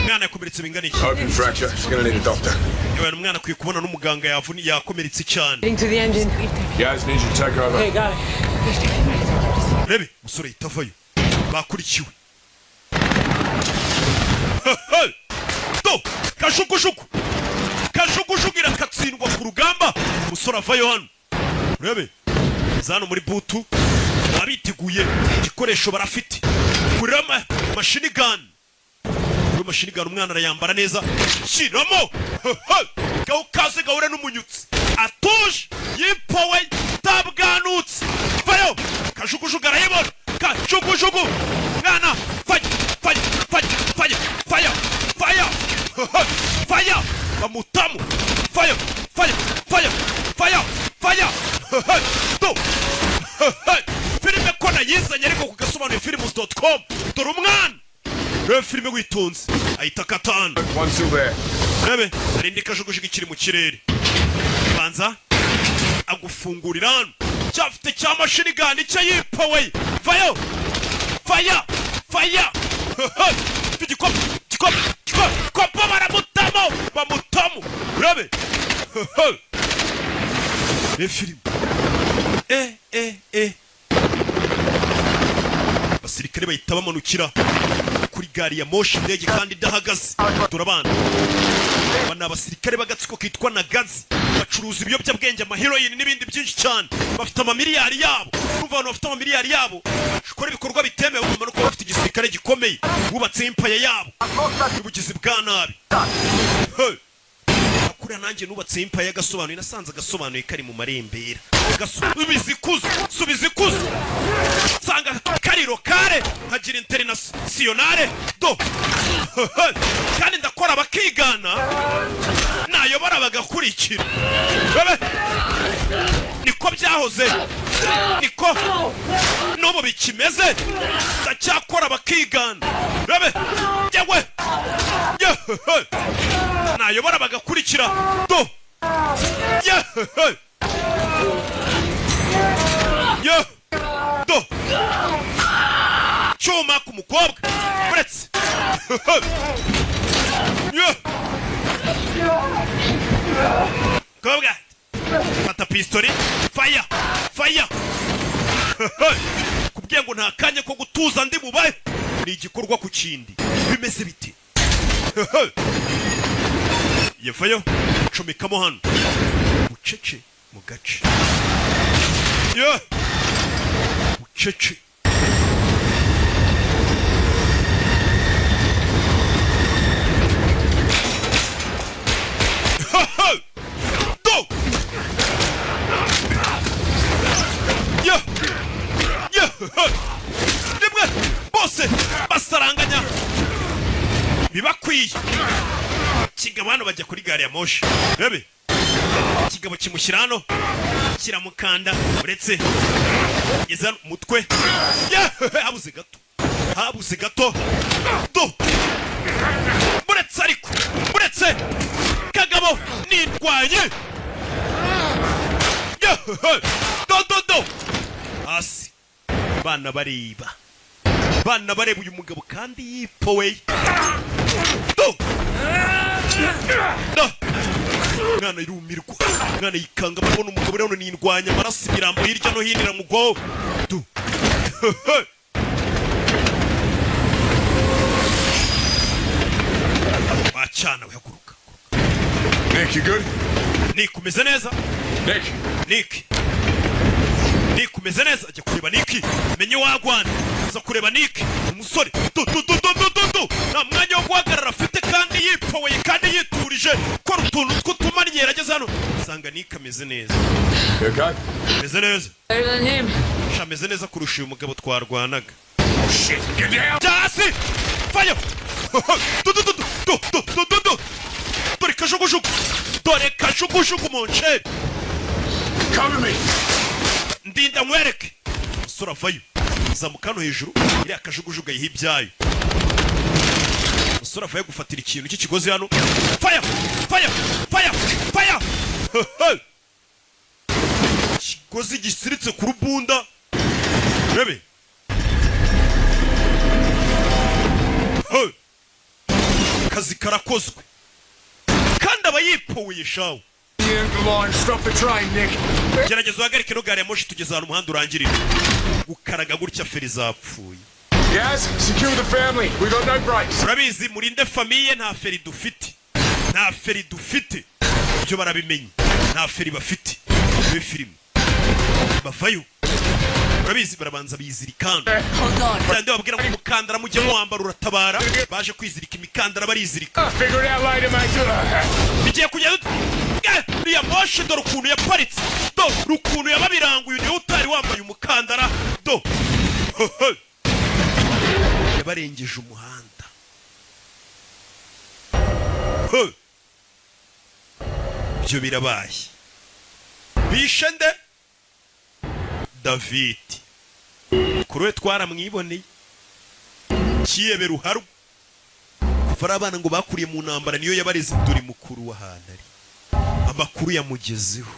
Umwana yakomeretse bingana iki? Open fracture. She's gonna need a doctor. Yewe, umwana akwiye kubona n'umuganga, yavuni, yakomeretse cyane. Getting to the engine. Guys, need you to take over. Hey, got it. Rebe umusore yahita avayo, bakurikiwe do kajugujugu, kajugujugu irakatsindwa ku rugamba. Umusore avayo hano, urebe za hano muri butu baba biteguye igikoresho barafite kurira machine gun. Kuri machine gun umwana arayambara neza, shyiramo gaho kaze gahure n'umunyutsi atuje yipowe tabwanutse. Vayo, kajugujugu arayibona, kajugujugu mwana, fire, fire, fire, fire, fire, fire, fire, bamutamu, fire, fire, fire, fire, fire do. Filime ko nayizanye ariko ku gasobanuye films.com. Dore umwana, reba filime witonze, ahita akatana. One still there. Rebe hari indi kajugujugu ikiri mu kirere, banza agufungurira hano cyafite cya machine gun icyo yipowe. Vayo, fire, fire, igikopo, igikopo, igikopo, baramutamo, bamutamo. Urabe ni filime. Eh eh eh, abasirikare bahita bamanukira kuri gari ya moshi, indege kandi idahagaze. Dore abana, aba ni abasirikare b'agatsiko kitwa Nagazi, bacuruza ibiyobyabwenge, amaheroyini n'ibindi byinshi cyane. Bafite amamiliyari yabo. Urumva abantu bafite amamiliyari yabo bakora ibikorwa bitemewe, bagomba no kuba bafite igisirikare gikomeye, bubatse empire yabo y'ubugizi bwa nabi. Hey! Kuriya nanjye nubatse empire y'agasobanuye, nasanze agasobanuye kari mu marembera. Gasubiza ikuzo, subiza ikuzo, nsanga kariro kare nkagira internationale do, kandi ndakora bakigana, nayobora bagakurikira. Bebe, niko byahoze, niko n'ubu bikimeze, ndacyakora bakigana. Bebe yewe yewe, nayobora bagakurikira do yewe ye do. Cyuma ku mukobwa uretse ye kobwa, fata pistori, fire, fire. Kubwiye ngo nta kanya ko gutuza ndi bubahe, ni igikorwa ku kindi. Bimeze bite? Yavayo, comekamo hano bucece mu gace ye bucece. Do ye ye rimwe, bose basaranganya Bibakwiye. Kigabo hano bajya kuri gari ya moshi, rebe ikigabo kimushyira hano kiramukanda. Uretse ngeze hano umutwe. Yeah! Habuze gato, habuze gato. Do muretse, ariko muretse kagabo nitwaye. Yeah! Do do do hasi. Bana bareba, bana bareba uyu mugabo kandi yipoweye. Do do, umwana yirumirwa, umwana yikanga abona umugabo rero nindwanya amaraso, imirambo hirya no hino iramugwaho. Du wacana we, haguruka. Nick, you good? Nick, umeze neza? Nick. Nick, Nick, umeze neza? Ajya kureba Nick, menye wagwana. Aza kureba Nick umusore. Du du du du du du du, nta mwanya wo guhagarara afite kandi yipoweye kandi yiturije, kora utuntu tw'utumanyera. Ageze hano usanga Nick ameze neza. You okay? Ameze neza. Better than him. Sha, ameze neza kurusha uyu mugabo twarwanaga. Shit, get down! Hasi fayo. Du du du du du du du du du, dore kajugujugu, dore kajugujugu mu nceri. Cover me! Ndinda nkwereke. Umusore avayo, zamuka hano hejuru, iriya kajugujugu ayiha ibyayo. Umusore avayo gufatira ikintu cy'ikigozi hano. Faya, faya, faya, faya! Ikigozi gisiritse ku rubunda, rebe. Hey! Akazi karakozwe kandi aba yipoweye shawe. The line, stop the train, Nick. Gerageza uhagarike ino gari ya moshi, tugeze ahantu umuhanda urangirira. Gukaraga gutya feri zapfuye. Yes, secure the family. We got no brakes. Urabizi, murinde famille, nta feri dufite, nta feri dufite. Ibyo barabimenye, nta feri bafite muri filime. Bavayo, urabizi, barabanza bizirikana. Hold on. Byandi babwira ngo umukandara mujye muwambara uratabara. Baje kwizirika imikandara, barizirika. Figure it out later, mate. Bigiye kugenda ute? Eh, uriya moshi dore ukuntu yaparitse, dore ukuntu yababiranguye. Niwe utari wambaye umukandara, do yabarengeje umuhanda. He! Ibyo birabaye. Bishe nde? David kuri we twaramwiboneye kiyebe ruharwa kuva ari abana ngo bakuriye mu ntambara, niyo yabareze. Dore mukuru w'ahantu ari, amakuru yamugezeho.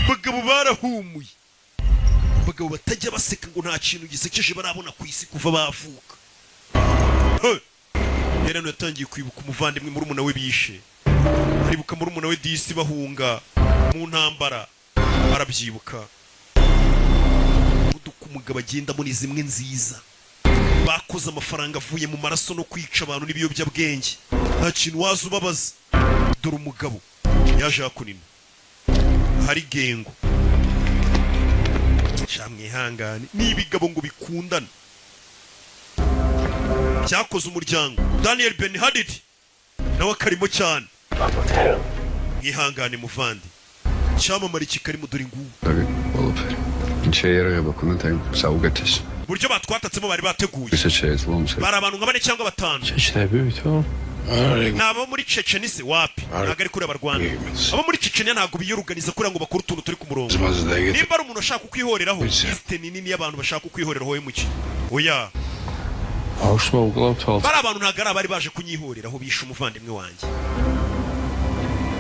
Abagabo barahumuye, abagabo batajya baseka ngo nta kintu gisekeje barabona ku isi kuva bavuka. He! Rero hano yatangiye kwibuka umuvandimwe murumuna we bishe, aribuka murumuna we disi bahunga mu ntambara, arabyibuka. Imodoka umugabo agendamo ni zimwe nziza bakoze amafaranga avuye mu maraso no kwica abantu n'ibiyobyabwenge. Nta kintu waza ubabaza. Dore umugabo yaje hakunino hari gengo. Sha, mwihangane, ni ibigabo ngo bikundana cyakoze umuryango. Daniel Ben Hadid nawe akarimo cyane. Mwihangane muvandi, cyamamare kikarimo, dore ngubu. ყველაფერი. შეიარაღება ქონდათ აი საუკეთესო. Uburyo batwatatsemo bari bateguye. ისეთ შეეძლო ომს. Bari abantu nka bane cyangwa batanu. შეჩნეები ვითომ? Ni abo muri Chechnya se? Wapi, ntabwo ari kuriya barwana. Abo muri Chechnya ntabwo biyoruganiza kuriya ngo bakore utuntu turi ku murongo. Nimba ari umuntu ushaka kukwihoreraho, lisite ni nini y'abantu bashaka kukwihoreraho we muki, oya. ბავშვმა უკვლავ თვალს. Bari abantu ntabwo ari abari baje kunyihoreraho, bishe umuvandimwe wanjye.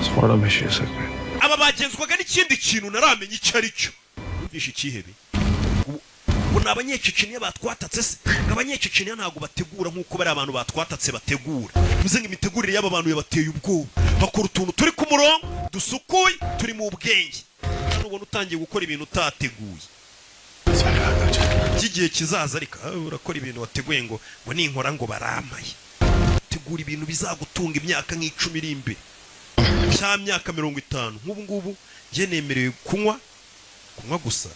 სხვა რამეშია საქმე. Aba bagenzwaga n'ikindi kintu ntaramenya icyo ari cyo. Numvishe ikihebe ubu ni Abanyececeniya batwatatse se? Abanyececeniya ntabwo bategura nk'uko bari abantu batwatatse bategura. Bivuze ngo imitegurire y'aba bantu yabateye ubwoba. Bakora utuntu turi ku murongo, dusukuye, turi mu bwenge. Hano ubona utangiye gukora ibintu utateguye by'igihe kizaza, ariko urakora ibintu wateguye ngo ninkora ngo barampaye. Tegura ibintu bizagutunga imyaka nk'icumi iri imbere cya myaka 50. Nk'ubu ngubu njye nemerewe kunywa gusa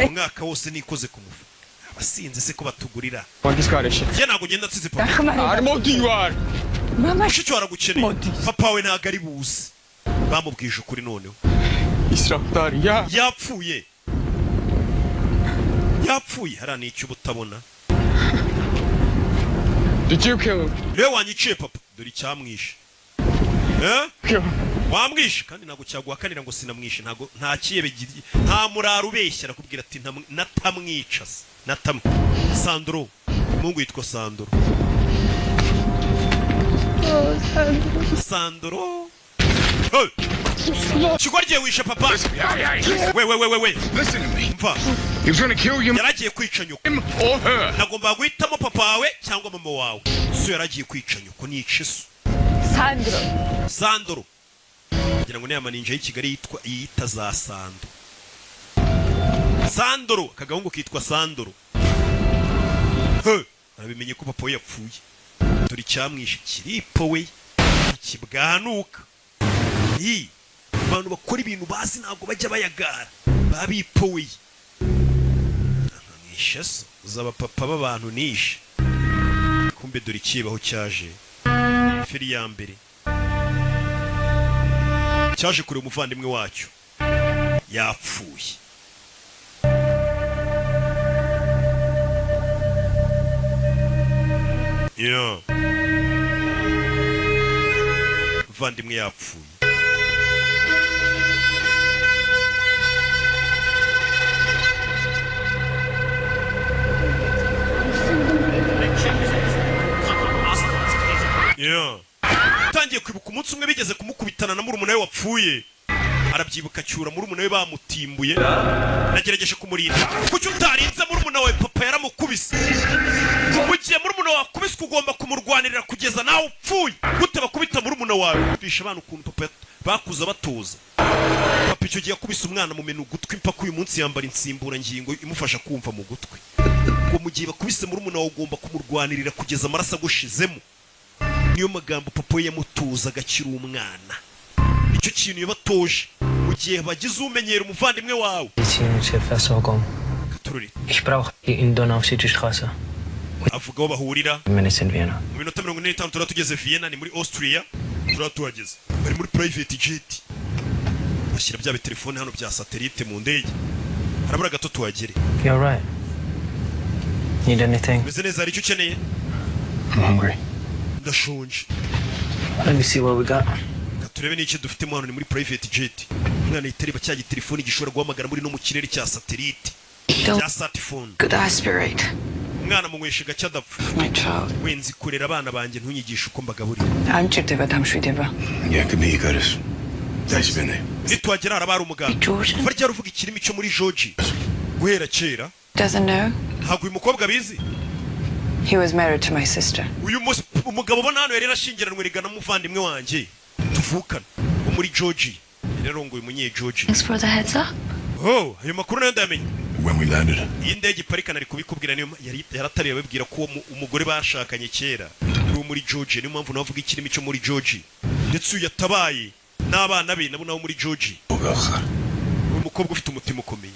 umwaka wose nikoze ku mufu. Abasinzi se ko batugurira? Njye ntabwo ngenda nsize papa. Mushiki wawe aragukeneye, papa we ntabwo ari buze. Bamubwije ukuri noneho. Yapfuye, yapfuye. Hariya ni icyo uba utabona. Did you kill him? Niwe wanyiciye papa? Dore icyamwishe. Eh? Kill him. Wamwishe kandi ntabwo cyaguhakanira ngo sinamwishe. Ntabwo nta kiyebe nta murara ubeshya, arakubwira ati natamwica se natamwe. Sandro, umuhungu yitwa Sandro. Sandro. Hey! Kigoryi, wishe papa. We we we we we. Listen to me. Mva. He was gonna kill you Yaragiye kwica nyoko. or her. Nagombaga guhitamo papa wawe cyangwa mama wawe. So yaragiye kwica nyoko, nica iso. Sandro. Sandro, kugira ngo niya maninja y'i Kigali yitwa yita za Sando. Sandro, akagahungu kitwa Sandro. He, arabimenye ko papa we yapfuye. Dore icyamwishe, kiripo we kibwanuka. Hi, abantu bakora ibintu bazi ntabwo bajya bayagara, babipoweye. Mwishe so, uzaba papa b'abantu nishe. Kumbe dore ikibaho cyaje feri ya mbere, cyaje kureba umuvandimwe wacyo yapfuye. Yeah. Umuvandimwe yapfuye. Yeah. Utangiye kwibuka umunsi umwe bigeze kumukubitana na murumuna we wapfuye, arabyibuka, acyura murumuna we bamutimbuye. Nagerageje kumurinda. Kuki utarinze murumuna wawe? Papa yaramukubise. Mu gihe murumuna wawe akubiswe, ugomba kumurwanirira kugeza nawe upfuye. Gute bakubita murumuna wawe? Bisha abana ukuntu papa bakuze batuza. Papa icyo gihe yakubise umwana mumena ugutwi, mpaka uyu munsi yambara insimburangingo imufasha kumva mu gutwi. Ngo mu gihe bakubise murumuna wawe, ugomba kumurwanirira kugeza amaraso agushizemo. Niyo magambo papa we yamutuzaga akiri umwana, nicyo kintu yabatoje mu gihe bagize umenyera umuvandimwe wawe. Medizinische Versorgung. Katururi. Ich brauche die in Donau-City-Straße. Avuga aho bahurira. Minutes in Vienna. Mu minota 45 turaba tugeze Vienna, ni muri Austria. Turaba tuhageze, bari muri private jet, bashyira bya bitelefone hano bya satellite mu ndege. Harabura gato tuhagere. You're right. Need anything? Meze neza. Hari icyo ukeneye? I'm hungry. Ndashonje. Let me see what we got. Reka turebe n'icyo dufitemo hano. Ni muri private jet. Umwana yitereba cya gitelefone gishobora guhamagara muri no mu kirere cya satellite, cya smartphone. Could aspirate. Umwana munywesha gake adapfa. My child. Wenzi kurera abana banjye, ntunyigishe uko mbagaburira. ამჭირდება დამშვიდება. Yeah, could be you, Curtis. Thanks, Nituhagera haraba hari umuganga. Georgian? Kuva ryari uvuga ikirimi cyo muri Georgia? Guhera kera. Doesn't know. Ntabwo uyu mukobwa abizi. He was married to my sister. Uyu umugabo ubona hano yari yarashyingiranwe rigana n'umuvandimwe wanjye tuvukana wo muri Georgia. Yari yarongoye umunye Georgia. Thanks for the heads up. Oh, ayo makuru nayo ndayamenye. When we landed, Iyi ndege iparika nari kubikubwira. Niyo yari yaratariye ababwira ko uwo umugore bashakanye kera ari uwo muri Georgia, niyo mpamvu nawe avuga ikirimi cyo muri Georgia. Ndetse uyu yatabaye n'abana be nabo nabo muri Georgia. Uyu mukobwa ufite umutima ukomeye,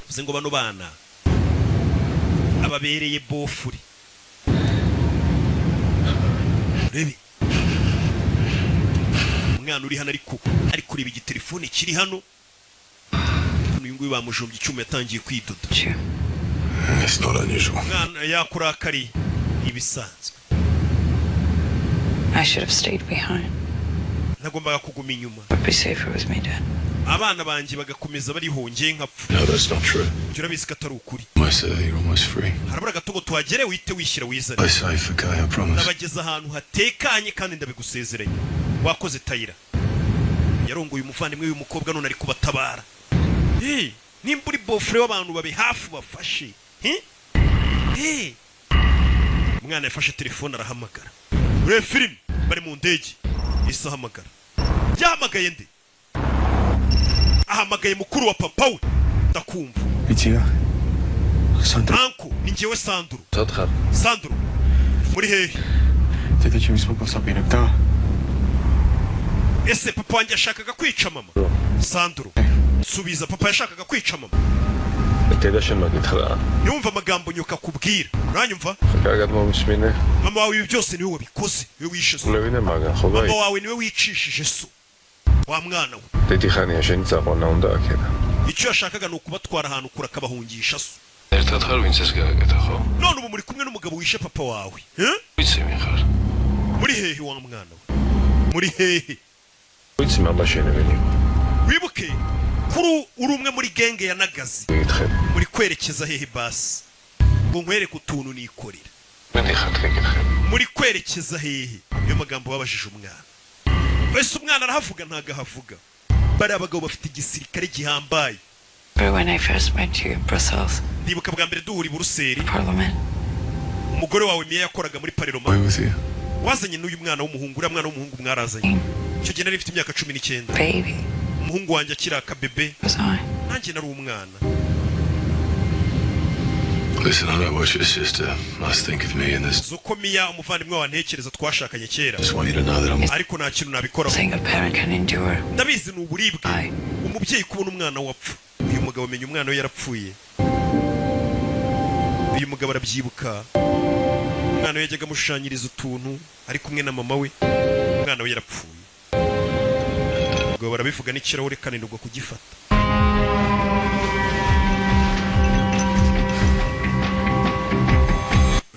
bivuze ngo bano bana ababereye beau-frère. Urebe umwana uri hano, ariko ari kureba igitelefone kiri hano. Hano uyu nguyu bamujombye icyuma, yatangiye kwidoda. It's not unusual. Umwana yakurakariye, ibisanzwe. I should have stayed behind. Nagombaga kuguma inyuma. Would be safer with me, Dad. Abana banjye bagakomeza barihongeye nkapfa. No, that's not true. Ibyo urabizi ko atari ukuri. Almost there, you're almost free. Harabura gato ngo tuhagere, wihite wishyira wizane. Play safe, okay? I promise. Ndabageza ahantu hatekanye kandi ndabigusezeranye. Wakoze. Tayira yarongoye umuvandimwe w'uyu mukobwa, none ari kubatabara. Hey, nimba uri beau-frère w'abantu, babe hafi bafashe. Hey? Hey. Umwana yafashe telefone arahamagara. Urebe filime, bari mu ndege. Isi ahamagara, yahamagaye nde? Ahamagaye mukuru wa papa we. Ndakumva. Ikiga Sandro. Uncle, ni njyewe Sandro. Sandro. Sandro, muri hehe? დედაჩემის მოკვლას აპირებდა. Ese papa wanjye yashakaga kwica mama? Sandro, subiza, papa yashakaga kwica mama? დედა შენ მოგითხრა. Yumva amagambo nyuka akubwira, uranyumva? კარგად მომისმინე. Mama wawe ibi byose niwe wabikoze, niwe wishe so. მლევინე მაგან ხო Mama გაი? wawe niwe wicishije so, wa mwana we. დიდი ხანია შენი წაყვანა უნდა აქედან. Icyo yashakaga ni ukubatwara ahantu kure akabahungisha so. ერთად ხარ, ვინც ეს გააკეთა, ხო? None ubu muri kumwe n'umugabo wishe papa wawe, eh? ვიცი ვინ ხარ. Muri hehe, wa mwana we, muri hehe? ვიცი მამა შენი ვინ იყო. Wibuke kuri uri umwe muri gang ya Nagazi. გიკითხები. Muri kwerekeza hehe basi, ngo nkwereke utuntu nikorera? მეტი ხართ გეკითხები. Muri kwerekeza hehe? Niyo magambo babajije umwana. Wese umwana arahavuga? Ntago ahavuga. Bariya abagabo bafite igisirikare gihambaye. When I first met you in Brussels, Ndibuka bwa mbere duhura i Buruseli, Parliament. umugore wawe Miya yakoraga muri parlement. Where with you? Wazanye n'uyu mwana w'umuhungu, uriya mwana w'umuhungu mwarazanye. Icyo gihe nari mfite imyaka 19. Baby. Umuhungu wanjye akiri akabebe. Was I? Nanjye nari umwana. Listen, I know what your sister must think of me in this. Uzi uko Miya umuvandimwe wawe ntekereza, twashakanye kera. Just want you to know that I'm Ariko nta kintu nabikoraho. Thing a parent can endure. Ndabizi, ni uburibwe umubyeyi kubona umwana wapfa. Uyu mugabo amenya umwana we yarapfuye. Uyu mugabo arabyibuka, umwana we yajyaga amushushanyiriza utuntu ari kumwe na mama we. Umwana we yarapfuye. Umugabo barabivuga n'ikirahure kananirwa kugifata.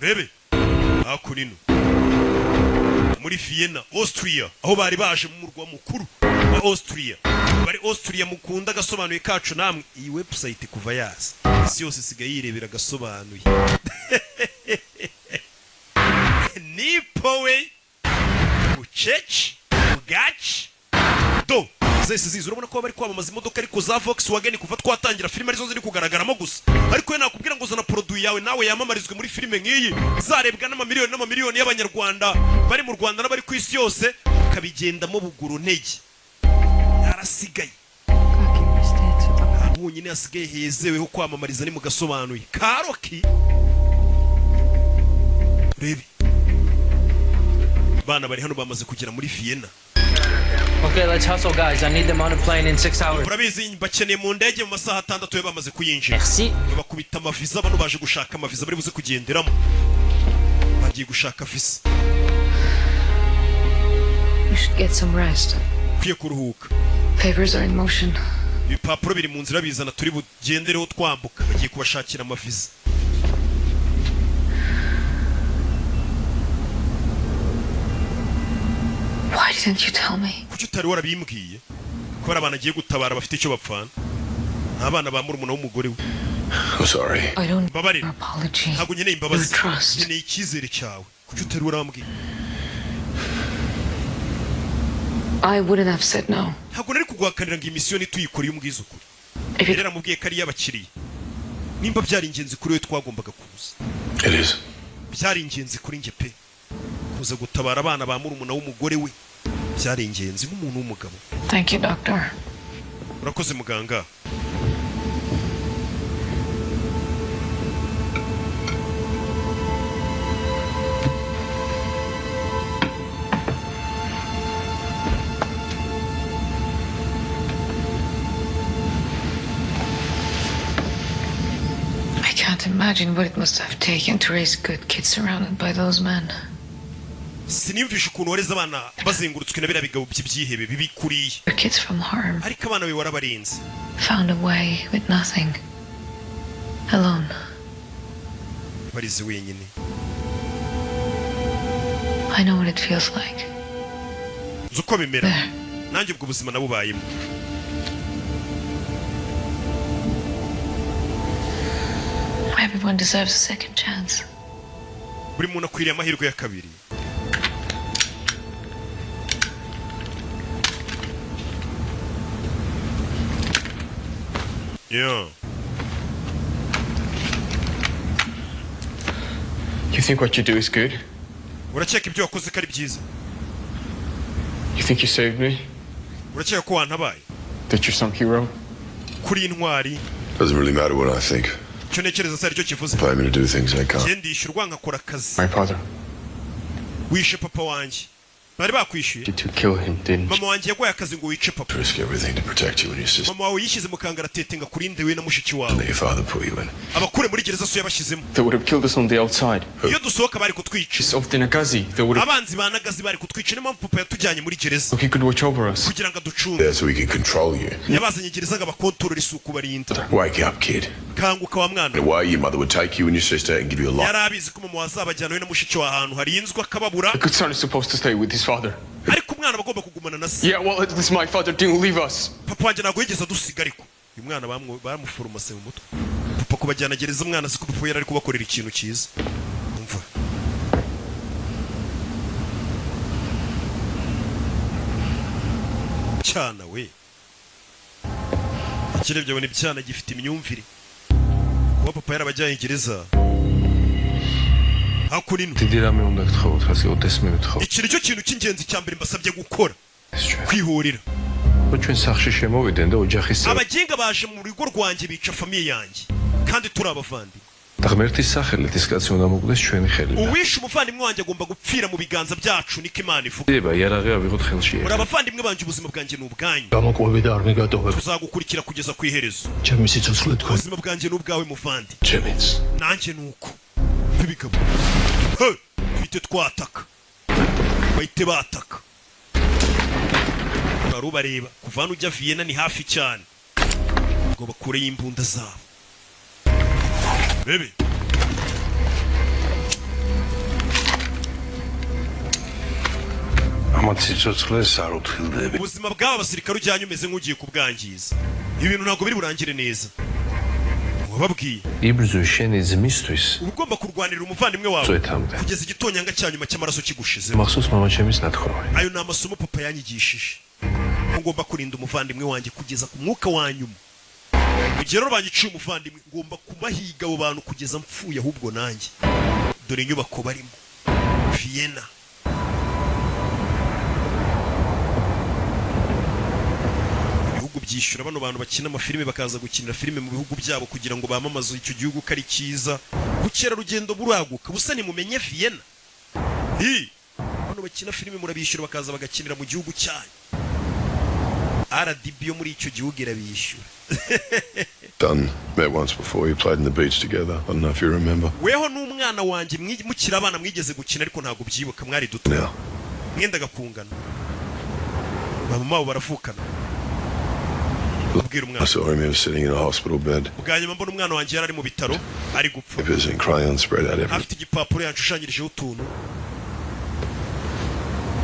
Rebe hakuno muri Vienna, Austria, aho bari baje mu murwa mukuru wa Austria. Bari Austria, mukunda agasobanuye kacu namwe. Iyi website kuva yaza, isi yose isigaye yirebera agasobanuye. Nipowe bucece bwaci do zese zizi. Urabona ko bari kwamamaza imodoka, ariko za Volkswagen kuva twatangira filime arizo ziri kugaragaramo gusa. Ariko we nakubwira ngo zana produit yawe nawe yamamarizwe muri filime nk'iyi, zarebwa n'amamiliyoni n'amamiliyoni y'abanyarwanda bari mu Rwanda n'abari ku isi yose, ukabigendamo buguru ntege. Yarasigaye ahantu honyine hasigaye hezewe ho kwamamariza ni mu gasobanuye karoki. Rebe bana bari hano, bamaze kugera muri Vienna. Okay, let's hustle, guys. I need them on a plane in 6 hours. Urabizi, bakeneye mu ndege mu masaha 6 yo bamaze kuyinjira. Bakubita amaviza. Bano baje gushaka amaviza bari buze kugenderamo, bagiye gushaka visa. You should get some rest. Ukwiye kuruhuka. Papers are in motion. Ibipapuro biri mu nzira bizana, turi bugendereho twambuka. Bagiye kubashakira amaviza. Why didn't you tell me? Kuki utari warabimbwiye ko hari abantu agiye gutabara bafite icyo bapfana? Ni abana ba murumuna w'umugore we. I'm sorry. I don't Mbabarira. Apology. Ntabwo nkeneye imbabazi. Your trust. Nkeneye icyizere cyawe. Kuki utari warambwiye? I wouldn't have said no. Ntabwo nari kuguhakanira ngo iyi misiyo ntituyikore iyo umbwiza ukuri. Yari yaramubwiye ko ari iy'abakiriya. Nimba byari ingenzi kuri we, twagombaga kuza. It is. Byari ingenzi kuri njye pe. Kuza gutabara abana ba murumuna w'umugore we byari ingenzi nk'umuntu w'umugabo. Thank you, doctor. Urakoze, muganga. I can't imagine what it must have taken to raise good kids surrounded by those men. Siniyumvisha ukuntu wareze abana bazengurutswe na biriya bigabo by'ibyihebe bibi kuriya. Your kids from harm. Ariko abana be warabarinze. Found a way with nothing. Alone. Barize wenyine. I know what it feels like. Nzi uko bimera, nanjye ubwo buzima nabubayemo. Everyone deserves a second chance. Buri muntu akwiriye amahirwe ya kabiri. Yeah. You think what you do is good? Urakeka ibyo wakoze ko ari byiza? You think you saved me? Urakeka ko wantabaye? That you're some hero? Kuri intwari? Doesn't really matter what I think. Icyo ntekereza se aricyo kivuze? Pay me to do things I can't. Njye ndishyurwa nkakora akazi. My father. Wishe papa wanjye, bari bakwishyuye. You to kill him, didn't you? Mama wanjye yaguhaye akazi ngo wice papa. Risk everything to protect you and your sister. Mama wawe yishyize mu kangaratete ngo akurinde we na mushiki wawe. That your father put you in. Abakure muri gereza so yabashyizemo. They would have killed us on the outside. Iyo dusohoka bari kutwica. It's of the Nagazi. They would have. Abanzi ba Nagazi bari kutwica, niyo mpamvu papa yatujyanye muri gereza. So he could watch over us. Kugira ngo aducunge. There so he can control you. Yabazanye gereza ngo abakontorore isuku, barinda. Wake up, kid. Kanguka wa mwana. In a way, your mother would take you and your sister and give you a life. Yari abizi ko mama wazabajyana we na mushiki wa ahantu harinzwe akababura. A good son is supposed to stay with his father. Ariko umwana aba agomba kugumana na se. Yeah, well, at least my father didn't leave us. Papa wanjye ntabwo yigeze adusiga. Ariko uyu mwana bamuforomase mu mutwe, papa kubajyana gereza, umwana azi ko papa yari ari kubakorera ikintu cyiza. Umva. Cyana we, ikirebye abona ibyana gifite imyumvire, kuba papa yarabajyanye gereza hakurino. დიდი რამე უნდა გთხოვოთ, რაც კი ოდესმე ვთხოვ. Iki nicyo kintu cy'ingenzi cya mbere mbasabye gukora, kwihorera. რო ჩვენ სახლში შემოვიდნენ და ოჯახის წევრ Abaginga baje mu rugo rwanjye bica famille yanjye kandi turi abavandimwe. და ღმერთის სახელით ის კაცი უნდა მოკლეს ჩვენი ხელიდან. Uwishe umuvandimwe wanjye agomba gupfira mu biganza byacu, niko Imana ivuga. ება იარაღი ავიღოთ ხელში. Muri abavandimwe banjye, ubuzima bwanjye ni ubwanyu. გამოკვები და არ მიგატოვებ. Tuzagukurikira kugeza ku iherezo. ჩემი სიცოცხლე თქვენ. Ubuzima bwanjye ni ubwawe, muvandi. Ჩემიც. Nanjye ni uko. Nk'ibigabo. He! Tuhite twataka, bahite bataka bari ubareba. Kuva hano ujya Vienna ni hafi cyane, ngo bakureyo imbunda zabo bebe. ამათ სიცოცხლეს არ უფრილდები. Ubuzima bw'aba basirikare ujyanye umeze nk'ugiye kubwangiza. Ibintu ntabwo biri burangire neza, wababwiye. იბრძვი შენი ძმისთვის Uba ugomba kurwanirira umuvandimwe wawe წვეთამდე. Kugeza igitonyanga cya nyuma cy'amaraso kigushizeho. მახსოვს მამაჩემის ნათქვამი. Ayo ni amasomo papa yanyigishije, ko ngomba kurinda umuvandimwe wanjye kugeza ku mwuka wa nyuma. Mu gihe rero banyiciye umuvandimwe, ngomba kubahiga abo bantu kugeza mpfuye ahubwo nanjye. Dore inyubako barimo, Vienna. Ibihugu byishyura bano bantu bakina amafilime bakaza gukinira filime mu bihugu byabo kugira ngo bamamaze icyo gihugu ko ari cyiza, ubukerarugendo buraguka busa. Nimumenye Vienna. Hi! Bano bakina filime murabishyura bakaza bagakinira mu gihugu cyanyu. RDB yo muri icyo gihugu irabishyura. Done. Met once before. You played in the beach together. I don't know if you remember. Weho n'umwana wanjye mukiri abana mwigeze gukina, ariko ntabwo byibuka, mwari duto. Now. Mwendaga kungana, ba mama babo baravukana. Ubwira umwana. I saw him. He was sitting in a hospital bed. Bwa nyuma mbona umwana wanjye yari ari mu bitaro ari gupfa. Papers and crayons spread out everywhere. Afite igipapuro yanshushanyijeho utuntu.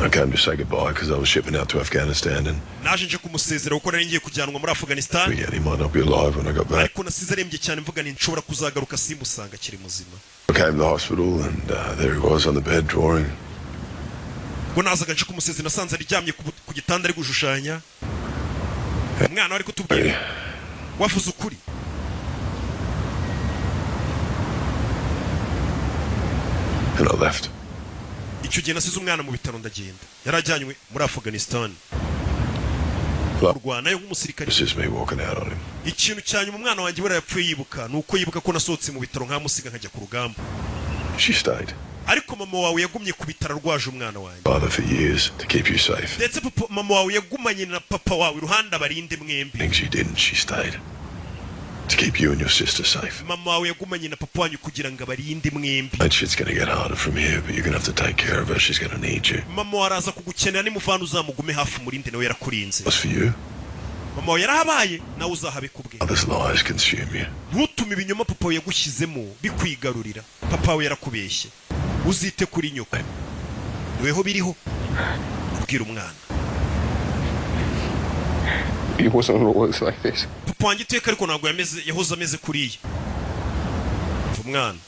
I came to say goodbye because I was shipping out to Afghanistan and Naje nje kumusezera kuko nari ngiye kujyanwa muri Afghanistan. again he might not be alive when I got back. Ariko nasize arembye cyane, mvuga nti nshobora kuzagaruka simusanga akiri muzima. I came to the hospital and there he was on the bed drawing. Ubwo nazaga nje kumusezera, nasanze aryamye ku gitanda ari gushushanya. Umwana we ari kutubwira, wavuze ukuri. And I left. Icyo gihe nasize umwana mu bitaro ndagenda. Yari ajyanywe muri Afghanistan kurwanayo nk'umusirikare. It's just me walking out on him. Ikintu cya nyuma umwana wanjye buriya yapfuye yibuka ni uko yibuka ko nasohotse mu bitaro nkamusiga nkajya ku rugamba. She stayed. Ariko mama wawe yagumye ku bitaro arwaje umwana wanjye. Father for years to keep you safe. Ndetse papa, mama wawe yagumanye na papa wawe iruhande abarinde mwembi. Things you didn't, she stayed. To keep you and your sister safe. Mama wawe yagumanye na papa wanyu kugira ngo abarinde mwembi. That shit's gonna get harder from here, but you're gonna have to take care of her. She's gonna need you. Mama wawe araza kugukenera, nimuvana uzamugume hafi umurinde, nawe yarakurinze. As for you, Mama wawe yarahabaye, nawe uzahabe kubwe. others' lies consume you. Ntutume ibinyoma papa wawe yagushyizemo bikwigarurira. Papa wawe yarakubeshye, uzite kuri nyoko, niweho biriho. Ubwira umwana. He wasn't always like this. Papa wanjye iteka ariko ntabwo yameze, yahoze ameze kuriya. Umva umwana,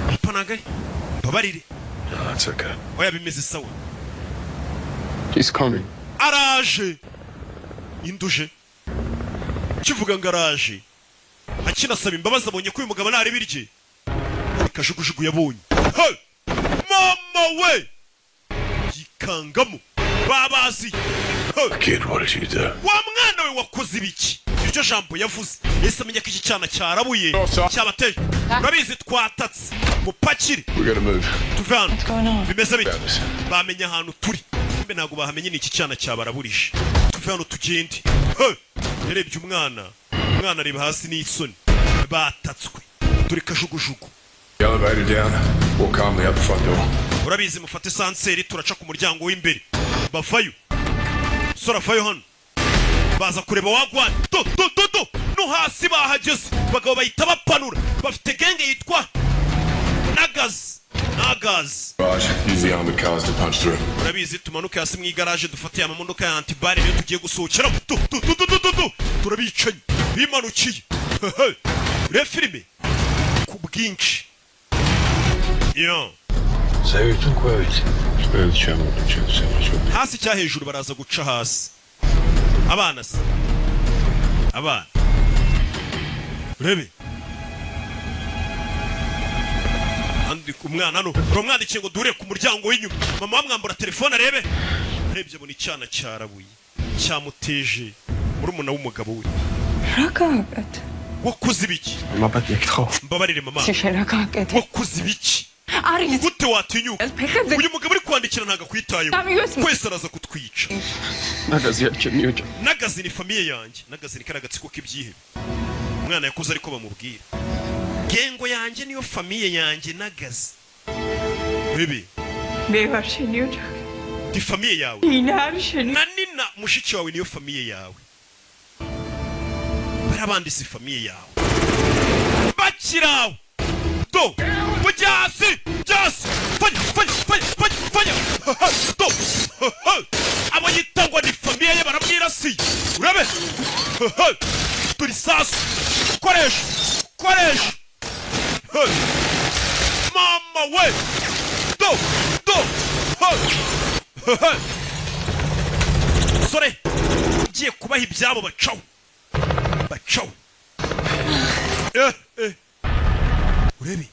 papa ntabwo ari, mbabarire. No, it's okay. Oya, bimeze sawa. He's coming. Araje induje kivuga ngo araje, akinasaba imbabazi abonye ko uyu mugabo ntareba irye kajugujugu yabonye. Hey! Mama we yikangamo babazi. Hey! Kid, what did you do? Wa mwana we, wakoze ibiki? Iryo jambo yavuze ese amenya ko iki cyana cyarabuye cyabateje. Urabizi, twatatse, mupakire. We gotta move. Tuve hano. Bimeze bite? Bamenye ahantu turi? Kumbe ntabwo bahamenye, ni iki cyana cyabaraburije. Tuve hano tugende. Hey! Yarebye umwana, umwana areba hasi n'isoni. Batatswe, dore kajugujugu. The elevator down. Walk calmly out the front door. Urabizi, mufate ascenseur, turaca ku muryango w'imbere. Bavayo, sora, avayo hano, baza kureba wagwana. Do do do do. No hasi bahageze, abagabo bahita bapanura. Bafite gang yitwa Nagazi, Nagazi. Raj, use the armored cars to punch through. Urabizi, tumanuke hasi mu igaraje, dufate amamodoka ya anti-balles, niyo tugiye gusohokeramo. Tu tu tu tu tu tu tu, turabicanye bimanukiye. Reba filime ku bwinshi yo. Hasi cya hejuru, baraza guca hasi. Abana se, abana, urebe. Andika umwana hano, uramwandikiye ngo duhure ku muryango w'inyuma. Mama wamwambura telefone arebe. Arebye abona icyana cyarabuye cyamuteje murumuna w'umugabo we. Wakoze ibiki? Mbabarire mama. Wakoze ibiki? Gute watinyuka? Uyu mugabo uri kwandikira ntabwo akwitayeho, twese araza kutwica. Nagazi ni famille yanjye. Nagazi ni kariya gatsiko k'ibyihebe. Umwana yakuze ariko bamubwira gang yanjye niyo famille yanjye, Nagazi bibi di famille yawe na Nina mushiki wawe niyo famille yawe. Bariya si famille yawe. Bakirawe do mujya hasi, byose fanya fanya fanya fanya fanya do. Abo yita ngo ni famille ye baramwirasiye. Urabe turi sasu, koresha koresha mama we, do do. Sore ugiye kubaha ibyabo, bacaho bacaho. Eh eh, urebe.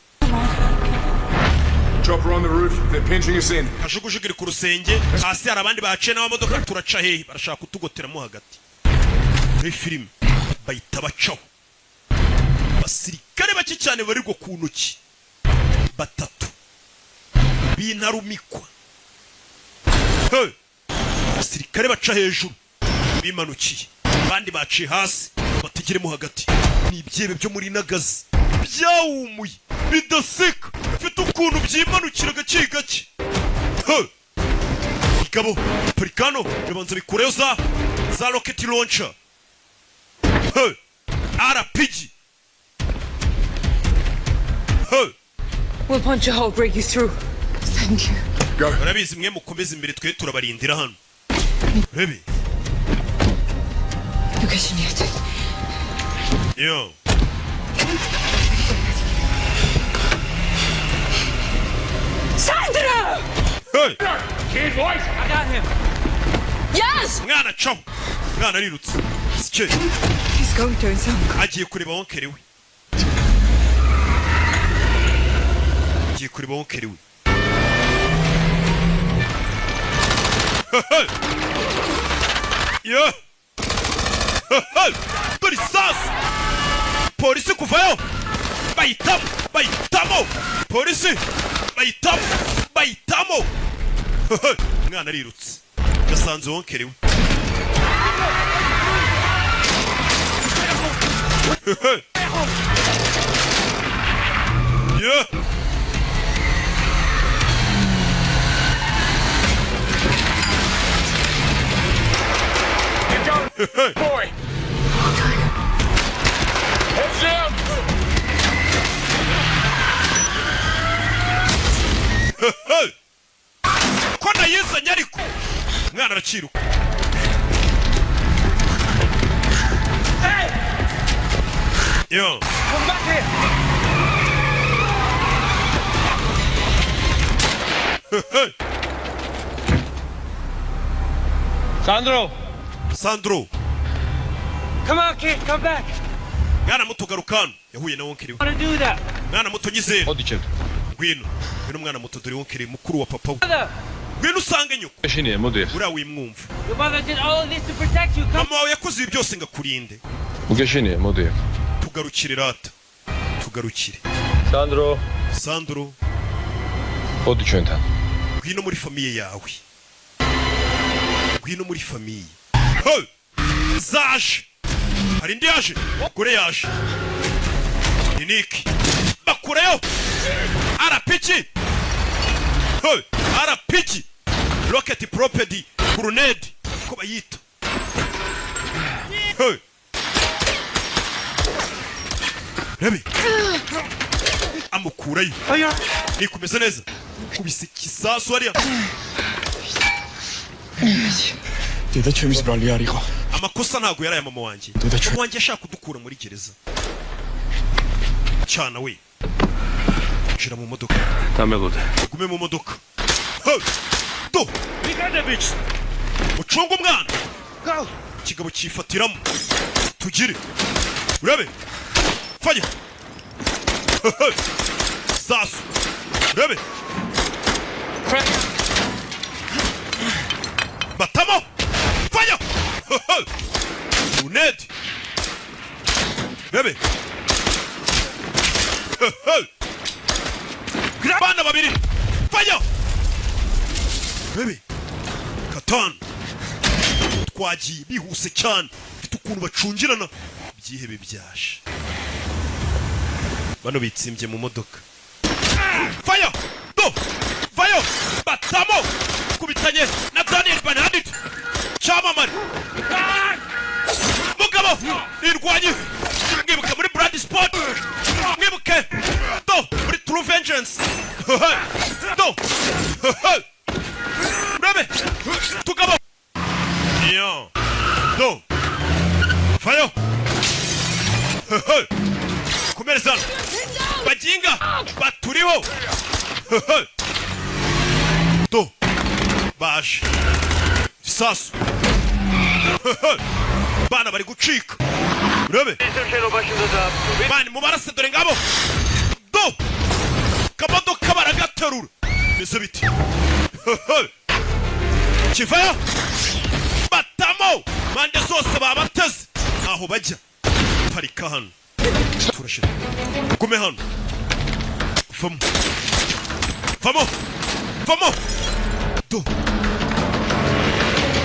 Chopper on the roof. They're pinching us in. Kajugujugu iri ku rusenge, hasi hari abandi bahaciye n'amamodoka. Turaca hehe? Barashaka kutugoteramo hagati. Muri filime bahita bacaho. Abasirikare bake cyane barirwa ku ntoki batatu b'intarumikwa. Hey! Abasirikare baca hejuru bimanukiye, abandi baciye hasi bategeremo hagati. Ni ibyebe byo muri Nagazi byawumuye bidaseka, bifite ukuntu byimanukira gake gake. Hey! Igabo parikano birabanza bikureyo za rocket launcher. Hey! RPG. Hey! We'll punch a hole, break you through. Thank you. Urabizi, mwe mukomeze imbere, twe turabarindira hano. Urebe. Location yet. Yo. Sandra! Hey! Kid voice! I got him. Yes! Mwana caho, mwana arirutse sike. He's going to his uncle. Agiye kureba oncle we, agiye kureba oncle we. Hey! Yo! Hey! Dore isasu! Polisi kuvayo bahitamo, bahitamo polisi, bahitamo, bahitamo. Hey! Umwana arirutse, yasanze oncle we. Hey! Yeah! Boy! Heads down! Hey! Ko nayizanye ariko umwana araciruka. Hey! Yo. Come back here! Hey! Sandro! Sandro! Come on, kid, come back. Mwana muto, garuka hano. Yahuye na oncle we. Want to do that? Mwana muto, nyizera. Modi. Ngwino, ngwino mwana muto. Dore oncle mukuru wa papa we. Mother! Ngwino usange nyoko. Eşini, modi. Uriya wimwumva. Your mother did all of this to protect you. Come Mama wawe yakoze ibi byose ngo akurinde. Mugeshini, modi. Tugarukire rata, tugarukire. Sandro. Sandro. Modi ჩვენთან. Ngwino muri famille yawe, ngwino muri famille. Hey! Zaje, hari indi yaje, kure yaje ni Nick. Bakureyo RPG. Hey! RPG, rocket propelled grenade ko bayita. Hey! Rebe, amukurayo. Nikumeze neza, kubise ikisasu hariya. დედა ჩემის ბრალი არ იყო. Amakosa ntabwo yari aya mama wanjye. Mama wanjye ashaka kudukura muri gereza cyana we. Injira mu modoka. დამელოდე. Gume mu modoka. Hey! Do mucunge umwana. Ikigabo cyifatiramo, tugire urabe fanya sasu, urabe batamo fanya unedi, urabe bana babiri fanya, urabe katanu. Twagiye bihuse cyane, mfite ukuntu bacungirana byihebe byaje. Bano bitsimbye mu modoka. Vayo do, vayo, batamo kubitanye na Daniel Bernardit cyamamare. Mugabo irwanye, mwibuke muri Bloodsport, mwibuke do muri True Vengeance, do urabe tugabo iyo do vayo kumereza hano. Baginga baturiho do baje isasu, bana bari gucika. Urabe bani mubarase, dore ngabo do kamodoka baragaterura. Bimeze biti kivayo, batamo mande zose babateze aho bajya. Parika hano, turashira. Gume hano, vamo, vamo, vamo do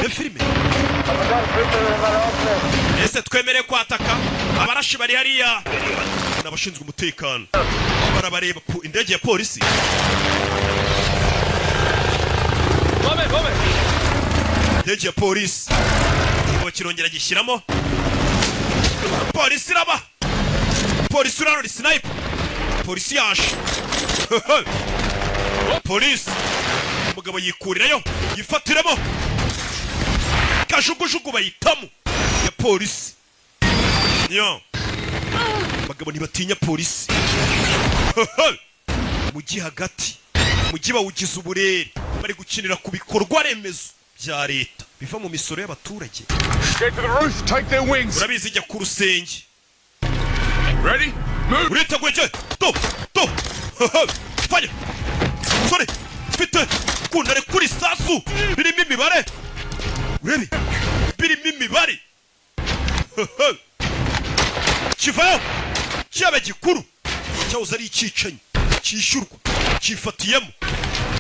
iyo filime. Ese twemereye kwataka? Abarashi bari hariya n'abashinzwe umutekano barabareba ku indege ya polisi. Indege ya polisi ngo kirongera gishyiramo polisi iraba polisi urarora sniper, polisi yaje, polisi. Umugabo yikurirayo, yifatiramo kajugujugu bayitamo ya polisi. Yo abagabo ntibatinya polisi. Mujyi hagati, mujyi bawugize uburere, bari gukinira ku bikorwa remezo bya leta biva mu misoro y'abaturage. Get to the roof, take their wings. Urabizi, jya ku rusenge. Ready? Move. Uriteguye? Cye do do fanya sore mfite kuntare kuri sasu birimo imibare, urebe birimo imibare kivayo cyaba gikuru cyahoze ari icyicanyi cyishyurwa cyifatiyemo.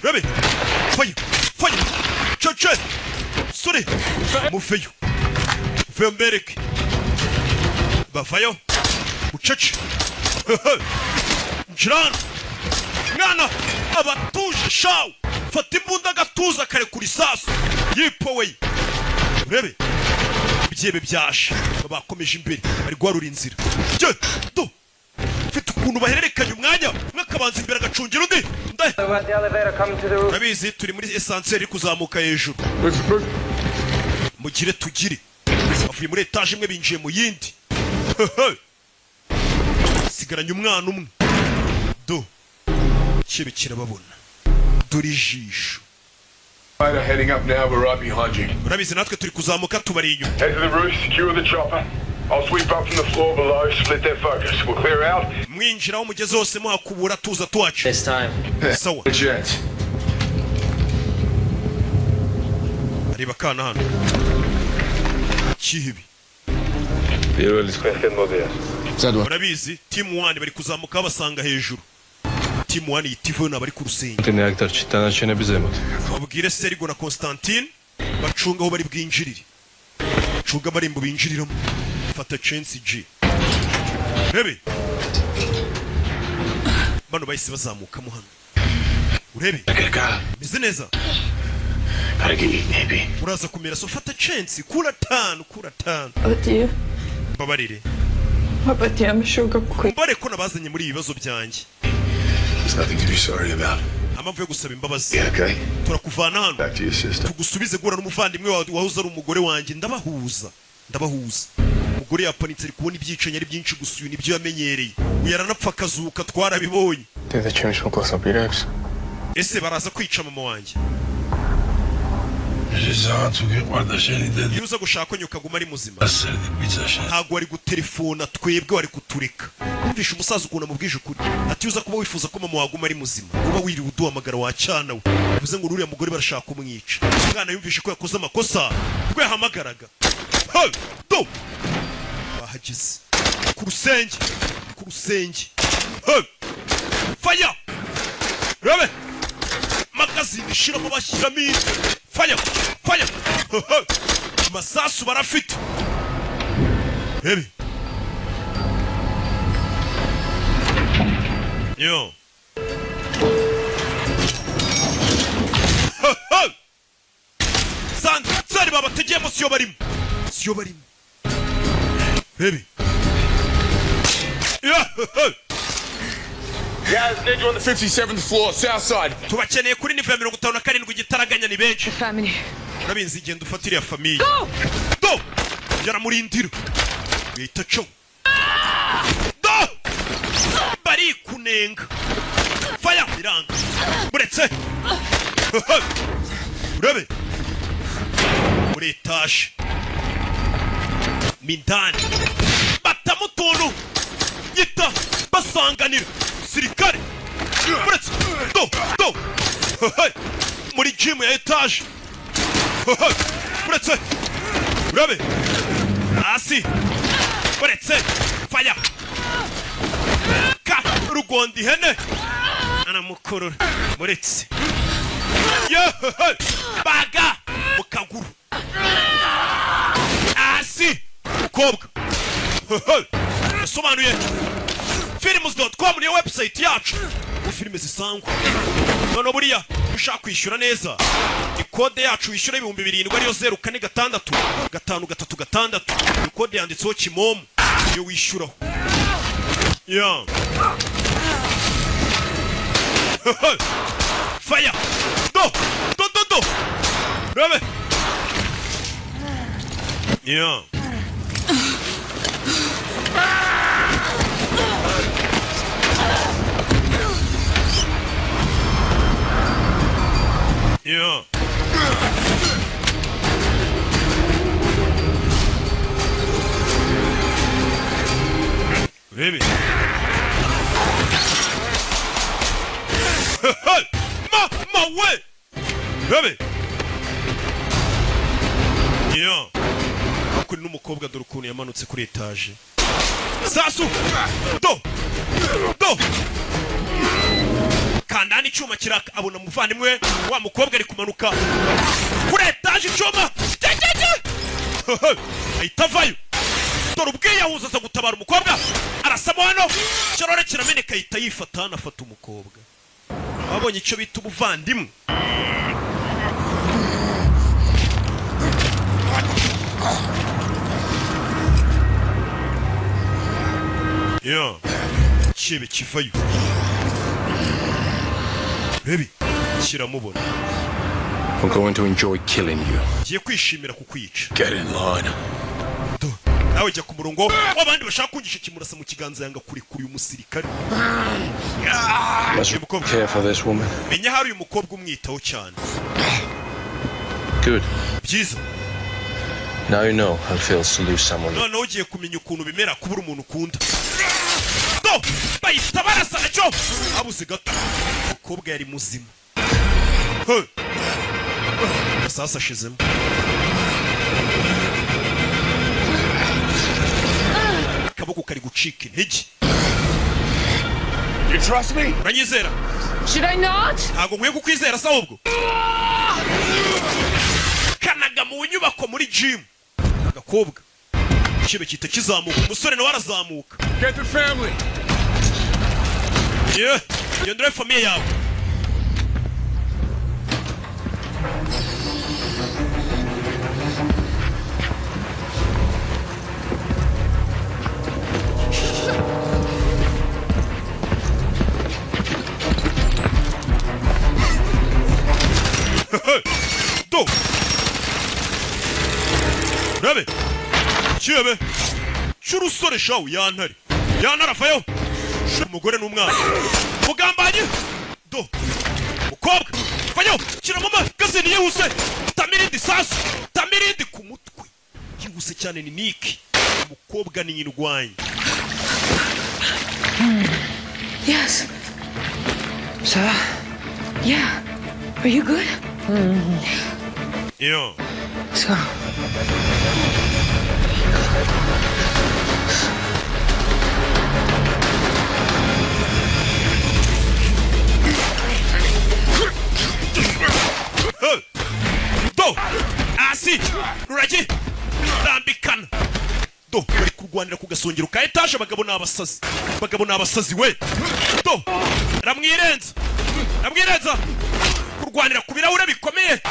Urebe fanya fanya cece sore, muveyo, muveyo mbereke. Bavayo bucece. Njirana mwana abatuje shawu, fata imbunda agatuza karekura isasu yipoweye. Urebe ibyebe byashe, bakomeje imbere, bari guharura inzira. Jye do mfite ukuntu bahererekanya umwanya, umwe akabanza imbere agacungira undi. Urabizi, turi muri ascenseur iri kuzamuka hejuru. Mugire tugire bavuye muri etaje imwe binjiye mu yindi, sigaranye umwana umwe. Do kibe kirababona, dore ijisho. Heading up now, we're right behind you. Urabizi, natwe turi kuzamuka, tubari inyuma. Head to the roof, secure the chopper. I'll sweep up from the floor below, split their focus. We'll clear out. Mwinjira aho mugeze hose muhakubura, tuza tuhaca. This time. Sawa. A chance. Areba akana hano kihibi. Urabizi, team 1 bari kuzamuka babasanga hejuru. Team 1 yitivuye n'abari ku rusenge. კონტინე აქ დარჩით, დანარჩენები ზემოთ. Babwire Serigo na Constantine bacunga aho bari bwinjirire, bacunga amarembo binjiriramo. Fata chance G. Urebe bano bahise bazamukamo hano, urebe meze neza. Uraza kumera so, fata chance, kura tanu, kura tanu. What do you? Mbabarire. Mbare ko nabazanye muri ibi bibazo byanjye. There's nothing to be sorry about. Nta mpamvu yo gusaba imbabazi. Yeah, okay? Turakuvana hano. Back to your sister. Tugusubize guhura n'umuvandimwe wawe wahoze ari umugore wanjye. Ndabahuza, ndabahuza. Umugore yapanitse, ari kubona ibyicanyi ari byinshi gusa. Uyu nibyo yamenyereye, uyu aranapfa akazuka, twarabibonye. დედა ჩემის მოკლას აპირებს? Ese baraza kwica mama wanjye? Rizatu giqwarda sheni dedi. Iyo uza gushaka ko nyuka aguma ari muzima, Asserdi pizza sheni. ntabwo wari gutelefona twebwe, wari kutureka. Wumvishe umusaza ukuntu amubwije ukuri, ati iyo uza kuba wifuza ko mama waguma ari muzima, uba wiriwe uduhamagara wacana we. Bivuze ngo n'uriya mugore barashaka kumwica. Umwana yumvishe ko yakoze amakosa ubwo yahamagaraga. Hey! Do bahageze ku rusenge, ku rusenge. Hey! Fire! Rebe magazine ishiramo, bashyiramo indi. Fire, fire! Hey! Amasasu barafite. Rebe yo. Hey, hey! Sansari babategeyemo, siyo barimo, siyo barimo. Rebe. Yeah, hey, hey. Guys, need you on the 57th floor, south side. Tubakeneye kuri niveau ya 57 igitaraganya, ni benshi. Family. Urabizi, genda ufate iriya famille. Do yaramurindira bita co do barikunenga. Faya biranga buretse urabe muri etaje mindani batamo utuntu nyita basanganira sirikare buretse do do muri gym ya etaje buretse urabe hasi buretse faya ka rugonda ihene aramukurura buretse yeee baga mu kaguru hasi mukobwa yasobanuye. Films.com niyo website yacu ubu filime zisangwa. Noneho buriya iyo ushaka kwishyura neza, ikode yacu wishyura 7000 ariyo 046536. Ikode yanditseho Kimomo, iyo wishyuraho. Yeah. Fire! Do! Do do do! Rebe! Yeah. Yeah. Rebe. Mama we! Rebe. Yeah. Kuri n'umukobwa, dore ukuntu yamanutse kuri etaje. Sasu! Do! Do! Kanda n'icyuma kiraka, abona umuvandimwe we wa mukobwa ari kumanuka kuri etaje, icyuma cyacyaca ahita avayo. Dore ubwiyahuza aza gutabara umukobwa, arasamo hano, ikirore kirameneka, ahita yifata hano, afata umukobwa. Abonye icyo bita ubuvandimwe. Yeah. Kibe kivayo. Baby, kiramubona. I'm going to enjoy killing you. Ngiye kwishimira kukwica. Get in line. Nawe jya ku murongo w'abandi bashaka kungisha. Kimurasa mu kiganza, yanga kurekura uyu musirikare. Must care for this woman. Menya hari uyu mukobwa umwitaho cyane. Good. Byiza. Now you know how it feels to lose someone. Noneho ugiye kumenya ukuntu bimera kubura umuntu ukunda. Do bahita barasa nacyo, habuze gato umukobwa yari muzima. Hey! Amasasu ashizemo, akaboko kari gucika intege. You trust me? Uranyizera? Should I not? Ntabwo nkwiye kukwizera se ahubwo? Kanaga mu nyubako muri gym, agakobwa kibe kita kizamuka, umusore nawe arazamuka. Get the family. Yeah, genda urebe famille yawe. Urabe kirebe cy'urusore shawu, yantare yantare avayo. Umugore n'umwana mugambanye do mukobwa vayo, shyiramo magazine yihuse, tamirindi sasu, tamirindi ku mutwe yihuse cyane. Ni Niki, umukobwa ni indwanyi. Yes. Ça va? Yeah. Are you good? Yo. Let's go. Hey! Do hasi ruragi rambikana do, bari kurwanira ku gasongero ka etaje. Abagabo ni abasazi, abagabo ni abasazi we. Do ramwirenza, ramwirenza, kurwanira ku birahure bikomeye,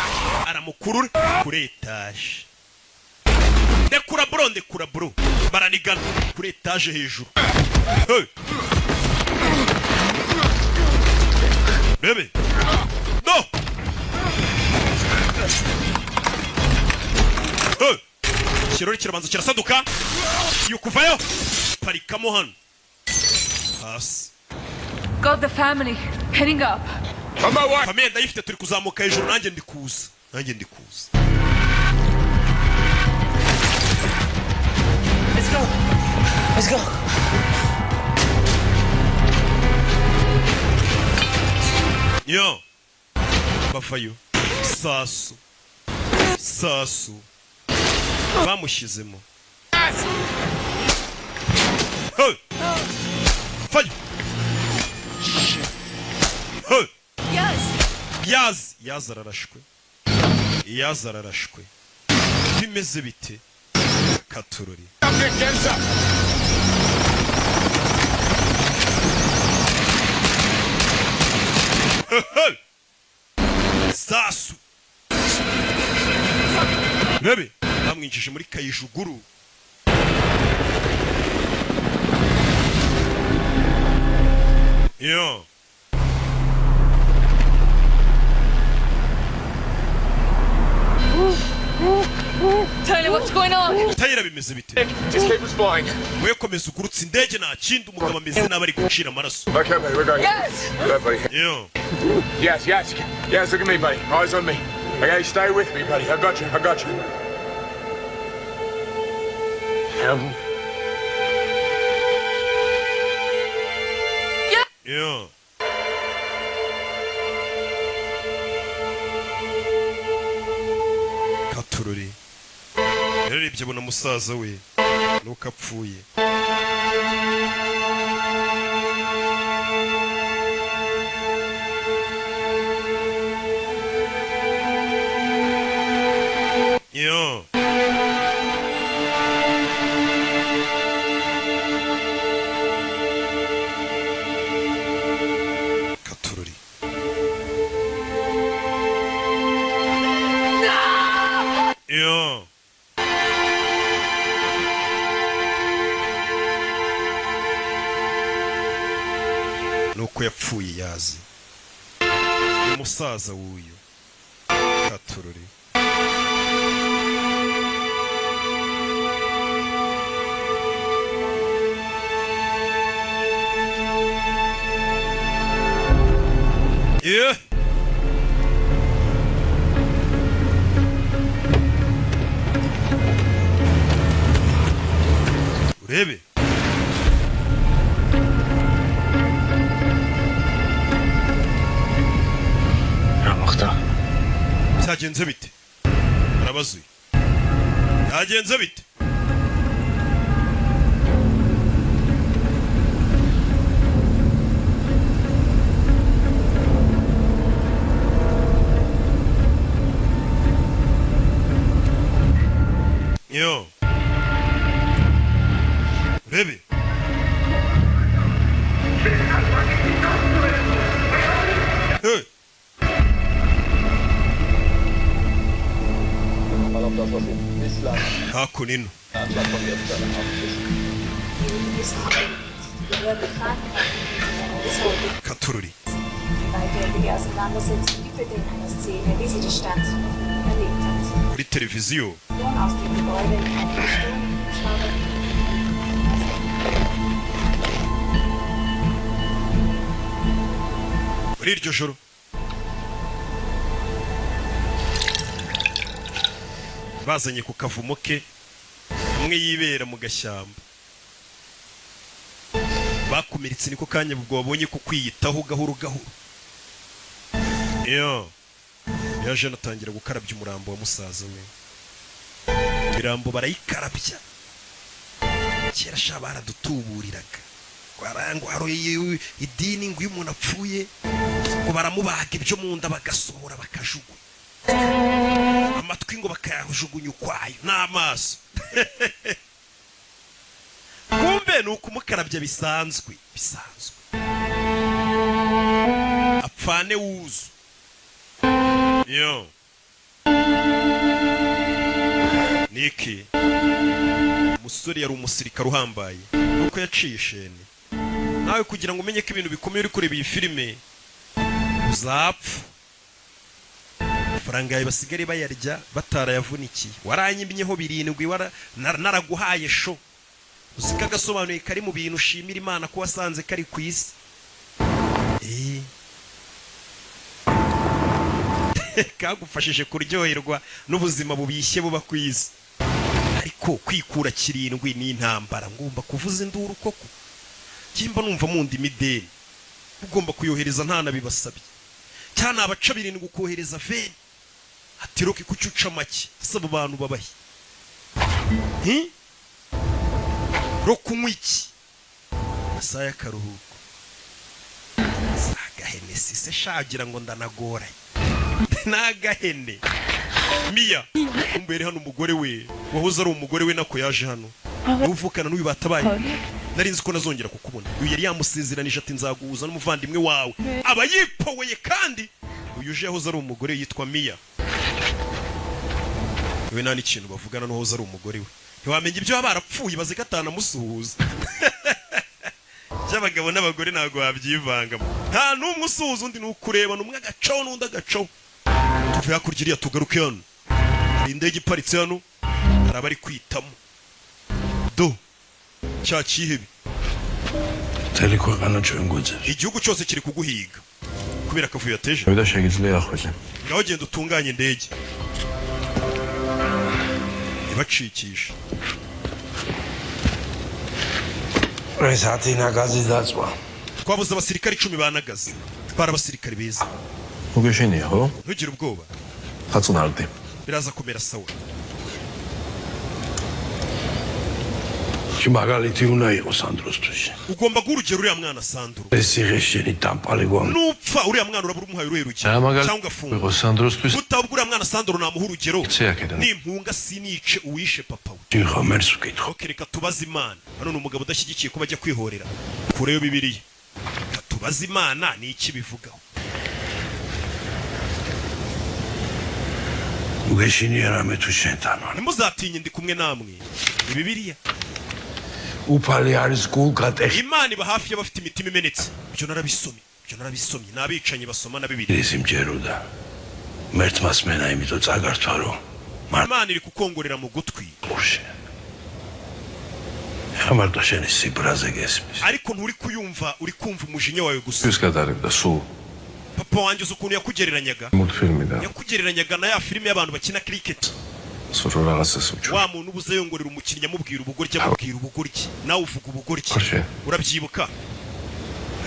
aramukurura kuri etaje. Ndekura bro, ndekura bro, baranigana kuri etaje hejuru. Hey! Bebe no. Hey! Ikirori kirabanza kirasaduka yukuvayo, parikamo hano hasi. Got the family. Heading up. Famille ndayifite, turi kuzamuka hejuru. Nanjye ndi kuza, nanjye ndi kuza. Let's go. Let's go. Yo, bavayo sasu sasu bamushyizemo. Hey! Fayo. Hey! Yes. Yazi yazi ararashwe, yazi ararashwe, bimeze bite katurori? Hey! Sasu bebe bamwinjije muri kayijuguru. Yo. Tyler, what's going on? Tyler, bimeze bite? Just keep us flying. We komeza ugurutse indege, nta kindi. Umugabo ameze nabi, ari gucira amaraso. Okay, buddy, we're going. Yes! Go, buddy. Yo. Yes. Look at me, buddy. Eyes on me. Okay, stay with me, buddy. I got you. I got you. Yo. Katururi yararebye abona musaza we nuko apfuye. Yo. Katururi. Yo. Nuko yapfuye yazi. Umusaza w'uyu. Katururi. Yeah. Urebe. რა მოხდა? Byagenze bite? Arabazuye. Byagenze bite? Yo. Urebe. Hey. Hakuno ino. Katururi. Die Auseinandersetzung gipfelte in einer Szene, wie sie die Stadt erlebt hat. Kuri televiziyo Aus dem Gebäude in einen gestohlenen Hubschrauber. Muri iryo joro bazanye ku kavumo ke, umwe yibera mu gashyamba, bakomeretse. Niko kanya ubwo babonye ko kwiyitaho gahoro gahoro. Iyo yaje anatangira gukarabya umurambo wa musaza we. Imirambo barayikarabya. Kera sha baradutuburiraga ngo hari idini, ngo iyo umuntu apfuye ngo baramubaga, ibyo mu nda bagasohora, bakajugunya amatwi, ngo bakayajugunya ukwayo n'amaso. Kumbe ni ukumukarabya bisanzwe bisanzwe, apfane wuzu yo. Niki umusore yari umusirikare uhambaye, nuko yaciye isheni. Nawe kugira ngo umenye ko ibintu bikomeye uri kureba iyi filime, uzapfa. Amafaranga yawe basigare bayarya batarayavunikiye. Waranyimyeho birindwi, naraguhaye sho. Uzi ko agasobanuye kari mu bintu ushimira Imana ko wasanze kari ku isi. Kagufashije kuryoherwa n'ubuzima bubishye buba ku isi. Ariko kwikura kirindwi ni intambara. Ngomba kuvuza induru koko. Kimba numva munda imideni ugomba kuyohereza ntanabibasabye, cyane abaca birindwi ukohereza veni ati roke kuki uca make? Ese abo bantu babahe? Hi? Ro kunywa iki? Amasaha y'akaruhuko si agahene si se shagira ngo ndanagoranye n'agahene. Miya umbere hano, umugore we wahoze ari umugore we nako yaje hano, uvukana n'uyu batabaye. Nari nzi ko nazongera kukubona. Uyu yari yamusezeranije ati nzaguhuza n'umuvandimwe wawe. Aba yipoweye. Kandi uyu uje yahoze ari umugore, yitwa Miya. We nta n'ikintu bavugana n'uwahoze ari umugore we, ntiwamenya ibyo baba barapfuye. Bazi ko atanamusuhuza. By'abagabo n'abagore ntabwo wabyivangamo, nta n'umwe usuhuza undi, ni ukurebana, umwe agacaho n'undi agacaho. Tuve hakurya iriya tugaruke hano. Hari indege iparitse hano, hari abari kwitamo. Do cya cyihebe. მთელი ქვეყანა ჩვენ გვეძებს. Igihugu cyose kiri kuguhiga kubera akavuyo yateje. და შეგიძლია ახვეწე. Ngaho genda utunganye indege, ibacikisha. ეს 10 ნაგაზი დაწვა. Twabuze abasirikare 10 ba nagazi, twari abasirikare beza. მოგეშენია, ხო? Ntugire ubwoba. ხაწნარდი. Biraza kumera sawa. კი მაგალითი უნდა იყოს სანდროსთვის. Ugomba guha urugero uriya mwana Sandro. ეს იღეს შენი დამპალი გვამ. Nupfa uriya mwana urabura umuhaye uruhe rugero? რა მაგალითი Cyangwa ugafunga იყოს სანდროსთვის? Utabwo uriya mwana Sandro namuha urugero? იცი აქედან. Nimpunga sinice uwishe papa we. შენ ხომ ერთს ვკითხო. Ok, reka tubaze Imana. Hano ni umugabo udashyigikiye ko bajya kwihorera. Kureyo Bibiliya, reka tubaze Imana ni iki bivugaho. მოგეშინია რამე თუ შენთან ვარ. Ntimuzatinye, ndi kumwe namwe, ni Bibiliya. უფალი არის გულგატეხი. Imana iba hafi y'abafite imitima imenetse. Ibyo narabisomye, ibyo narabisomye. Ni abicanyi basoma na Bibiliya. ის იმჯეროდა. მერთმა სმენა, იმიტომ წაგართვა, რომ Imana iri kukongorera mu gutwi. მარტყურში. ეხა მარტო შენი სიბრაზე გესმის. Ariko nturi kuyumva, uri kumva umujinya wawe gusa. ის გადარებდა სულ Papa wanjye, uzi ukuntu yakugereranyaga? მულტფილმიდან. Yakugereranyaga na ya filime y'abantu bakina cricket. სულ რო რაღაცას უჩვენ. Wa muntu ubuze yongorera umukinnyi, amubwira ubugoryi, amubwira ubugoryi, nawe uvuga ubugoryi. ხარ. Urabyibuka?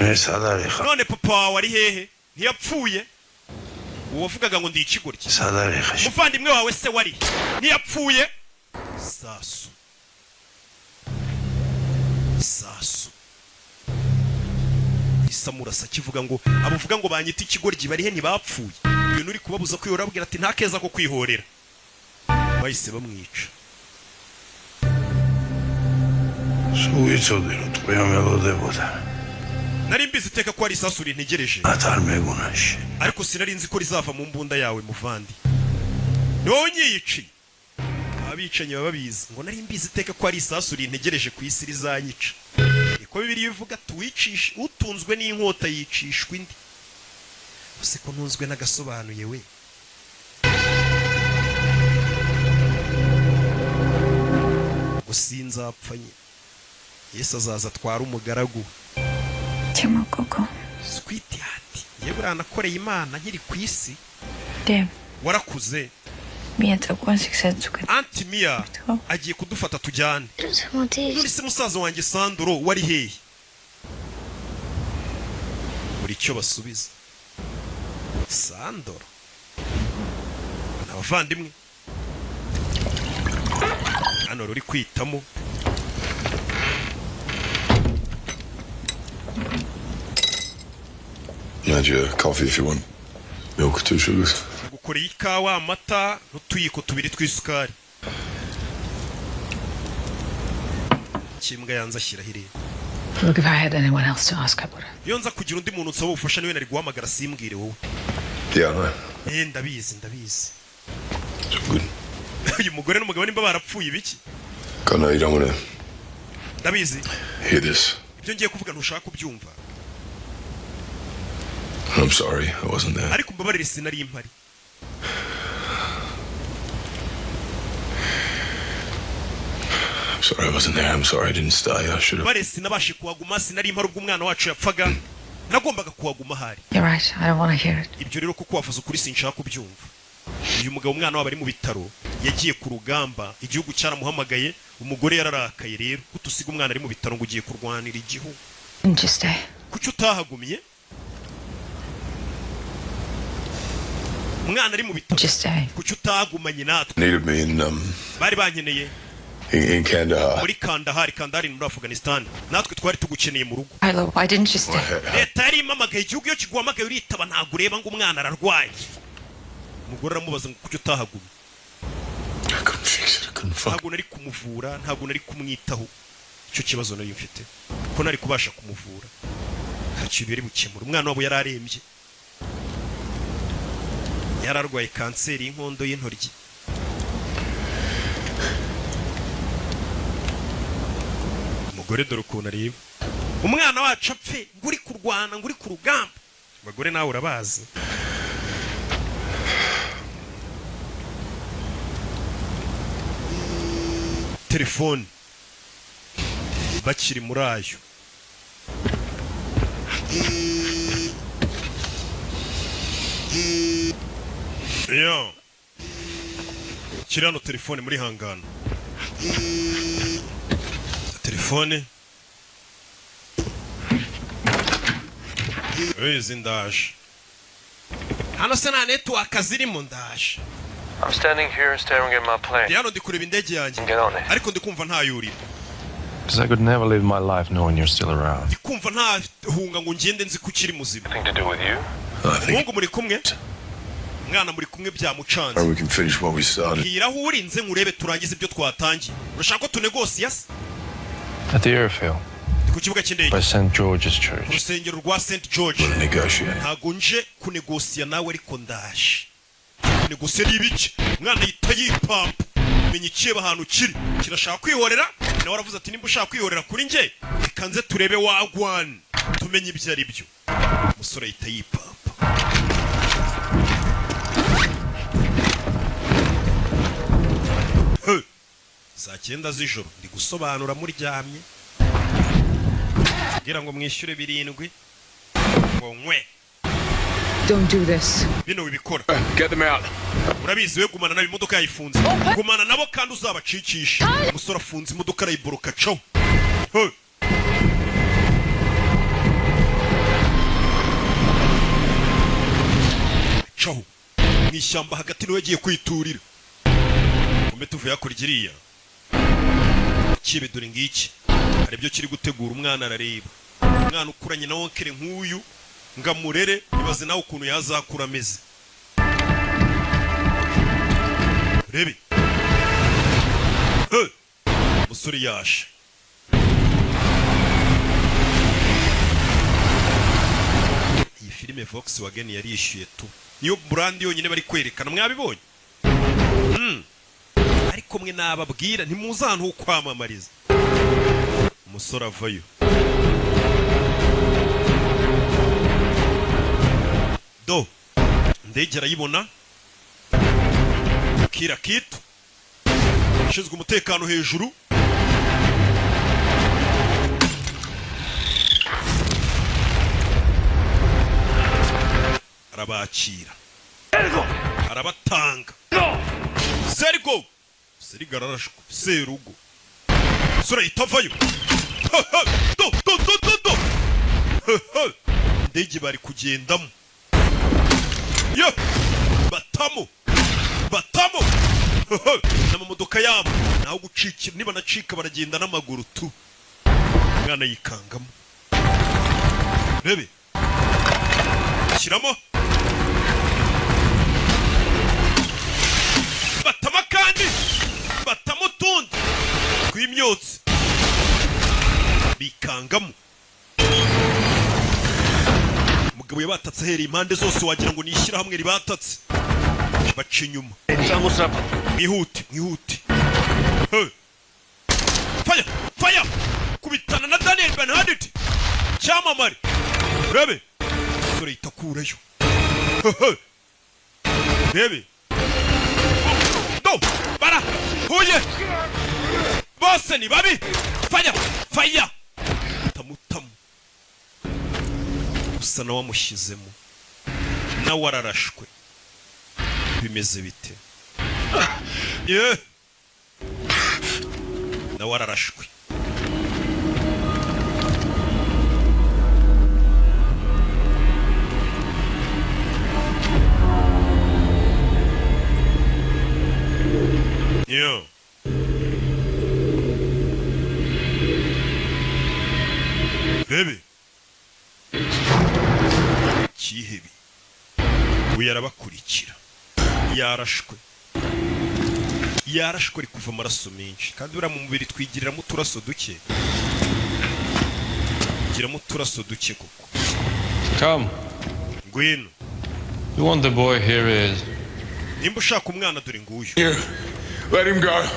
მე სად არის ხა? None papa wawe ari hehe? Ntiyapfuye? Uwo wavugaga ngo ndi ikigoryi. სად არის ხა? Umuvandimwe wawe se wari ntiyapfuye? Sasu sasu isamurasa kivuga ngo abuvuga ngo banyita ikigoryi barihe? Ntibapfuye? Ibintu uri kubabuza kwihorera, ababwira ati nta keza ko kwihorera. Bahise bamwica. სულ ვიცოდი, რომ ტყვია მელოდებოდა. Nari mbizi iteka ko hari isasu rintegereje. მათ არ მეგონა შენ. Ariko sinari nzi ko rizava mu mbunda yawe, muvandi. Ni wowe unyiyiciye. Abicanyi baba babizi ngo nari mbizi iteka ko hari isasu rintegereje ku isi rizanyica. Niko Bibiliya ivuga, tuwicishe utunzwe n'inkota yicishwa indi. Use ko ntunzwe n'agasobanuye we. Sinzapfa nye, Yesu azaza atwara umugaragu. ჩემო გოგო. Sweetheart, yewe, buriya nakoreye Imana nkiri ku isi. დე. Warakuze. მია წაგვანს იქ სადაც უკვე Auntie Mia agiye kudufata tujyane. None se musaza wanjye Sandro wari hehe? Buri icyo basubiza, Sandro ni abavandimwe. Hano ruri kwitamo. Add your coffee if you want. Milk, two sugars. Gukoreye ikawa, amata n'utuyiko tubiri tw'isukari. Kimbwa yanze ashyiraho irebe. Look, if I had anyone else to ask, I would have. Iyo nza kugira undi muntu nsaba ubufasha, niwe nari guhamagara, simbwire wowe. Yeah, I know. Eh, ndabizi, ndabizi. It's good. Uyu mugore n'umugabo nimba barapfuye ibiki? God, no, you don't want to Ndabizi. hear this. Ibyo ngiye kuvuga ntushaka kubyumva. I'm sorry, I wasn't there. Ariko mbabarire, sinari impari. I'm sorry I wasn't there. I'm sorry I didn't stay. I should have. Mbabarire, sinabashe kuhaguma, sinari impari ubwo umwana wacu yapfaga, nagombaga kuhaguma ahari. You're right. I don't want to hear it. Ibyo rero kuko wavuze ukuri, sinshaka kubyumva. Uyu mugabo, umwana wabo ari mu bitaro, yagiye ku rugamba, igihugu cyaramuhamagaye. Umugore yararakaye rero, kutusiga umwana ari mu bitaro ngo ugiye kurwanira igihugu. Didn't you stay? Kuki utahagumye umwana ari mu bitaro? Just stay. Kuki utahagumanye natwe? Needed me in Bari bankeneye in Kandahar. muri Kandahari. Kandahari ni muri Afghanistan. Natwe twari tugukeneye mu rugo. Tyler, why didn't you stay? Leta yari impamagaye. Igihugu iyo kiguhamagaye uritaba, ntabwo ureba ngo umwana ararwaye. Umugore aramubaza ngo kuki utahagumye? I couldn't fix it. I couldn't fuck. Ntabwo nari kumuvura, ntabwo nari kumwitaho. Icyo kibazo nari mfite ko nari kubasha kumuvura, nta kintu yari bukemura. Umwana wabo yari arembye, yari arwaye kanseri y'inkondo y'intoryi. Umugore dore ukuntu areba, umwana wacu apfe ngo uri kurwana, ngo uri ku rugamba. Abagore nawe urabazi. Telefone bakiri muri ayo. Yo kiri hano, telefone muri hangano, telefone izi ndaje hano se nta network zirimo? Ndaje. I'm standing here staring at my plane. Ndi hano, ndi kureba indege yanjye. Get on it. Ariko ndi kumva ntayurira. Because I could never live my life knowing you're still around. Ndi kumva ntahunga ngo ngende nzi ko ukiri muzima. Nothing to do with you. Umuhungu muri kumwe, umwana muri kumwe, byamucanze. Or we can finish what we started. Bwira aho uri nze nkurebe turangize ibyo twatangiye. Urashaka ko tunegosiya se? At the airfield. Ndi ku kibuga cy'indege. By St. George's Ku Church. rusengero rwa St George. Negotiate. Ntabwo nje kunegosiya nawe, ariko ndaje. Kunegosiya ni ibiki? Umwana yita yipampa, menya ikireba ahantu kiri kirashaka kwihorera. Nawe aravuze ati nimba ushaka kwihorera kuri njye, reka nze turebe wagwan, tumenye ibyo ari byo. Umusore ahita yipampa. He! Saa 9 z'ijoro, ndi gusobanura muryamye kugira ngo mwishyure 7 ngo nkwe. Don't do this. Bino wibikora. Get them out. Urabizi we, gumana nabo. Imodoka yayifunze, gumana nabo kandi uzabacikisha. Umusore afunze imodoka, arayiboroka caho. Hey! Caho mu ishyamba hagati, niwe yagiye kwiturira. Kumbe tuvuye hakurya iriya kibe, dore ngiki, hari ibyo kiri gutegura. Umwana arareba, umwana ukuranye na oncle nk'uyu ngo amurere, ibaze nawe ukuntu yazakura ameze. Rebe. Hey! Umusore yaje. Iyi filime Volkswagen yarishyuye tu, niyo brand yonyine bari kwerekana, mwabibonye. Ariko mwe nababwira ntimuzi ahantu ho kwamamariza. Umusore avayo, do indege arayibona. Kira kitu ushinzwe umutekano hejuru. Arabakira, arabatanga. Sergo, Sergo ararashwe. Serugo sura itavayo. Do do do do do. Indege bari kugendamo yo batamo batamo n'amamodoka yabo, naho gucikira. Niba nacika baragenda n'amaguru tu. Umwana yikangamo, rebe shyiramo batama, kandi batamo utundi tw'imyotsi, bikangamo. Umugabo yabatatse ahereye impande zose, wagira ngo ni ishyirahamwe ribatatse, baca inyuma. Mwihute, mwihute. Hey! Fire, fire! Kubitana na Daniel Bernhardt, cyamamare. Rebe sore itakurayo. Rebe do bara huye bose ni babi. Fire, fire! Tamutamu gusa nawe amushyizemo, nawe ararashwe. Bimeze bite ye? Nawe ararashwe. Yo. Bebe. Kihebi. We yarabakurikira. Yarashwe. Yarashwe, ari kuva amaraso menshi, kandi buriya mu mubiri twigiriramo uturaso duke. Giramo uturaso duke koko. Come. Ngwino. You want the boy, here he is. Nimba ushaka umwana, dore nguyu. Here, let him go.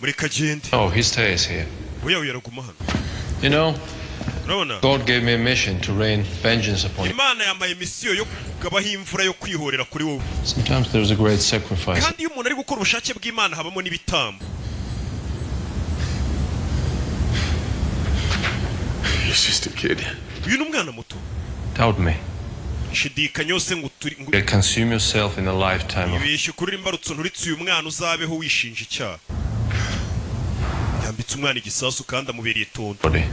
Mureka agende. Oh, he stays here. Oya, oya, araguma hano. You know, Urabona, God gave me a mission to rain vengeance upon you. Imana yambaye misiyo yo kugabaho imvura yo kwihorera kuri wowe. Sometimes there's a great sacrifice. Kandi iyo umuntu ari gukora ubushake bw'Imana habamo n'ibitambo. He's just a kid. Uyu ni umwana muto. Doubt me. Shidikanya yose ngo turi ngo You'll consume yourself in a lifetime of ibeshye kuri imbarutso nturitse uyu mwana, uzabeho wishinja icyaha. Yambitse umwana igisasu kandi amubereye itondo. Body.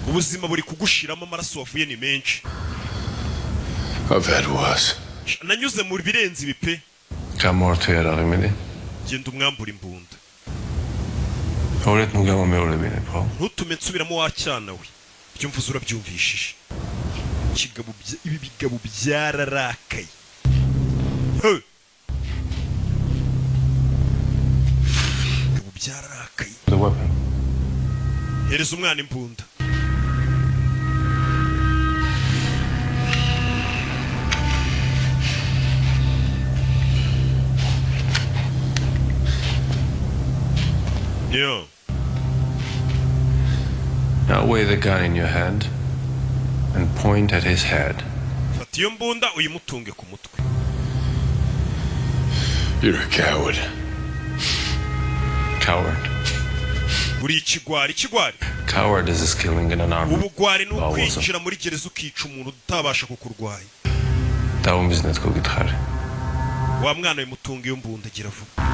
Ubuzima buri kugushiramo, amaraso wavuye ni menshi. I've had worse. Nanyuze mu birenze ibi pe. გამორთიერაღიმედი. Genda umwambura imbunda. ორეთ ნუ გამომეორებინებ, ხო? Ntutume nsubiramo wa cyana we. Ibyo mvuze urabyumvishije? Ikigabo ibi bigabo byararakaye. He! Ibigabo byararakaye. The weapon. Hereza umwana imbunda. Yo. Now weigh the gun in your hand and point at his head. Fata iyo mbunda uyimutunge ku mutwe. You're a coward. Coward. Uri ikigwari, ikigwari. Coward is killing in an army. Ubugwari ni ukwinjira muri gereza ukica umuntu utabasha kukurwanya. დაუმიზნეთ გოგითხარი. Wa mwana we, mutunga iyo mbunda, gira vuba.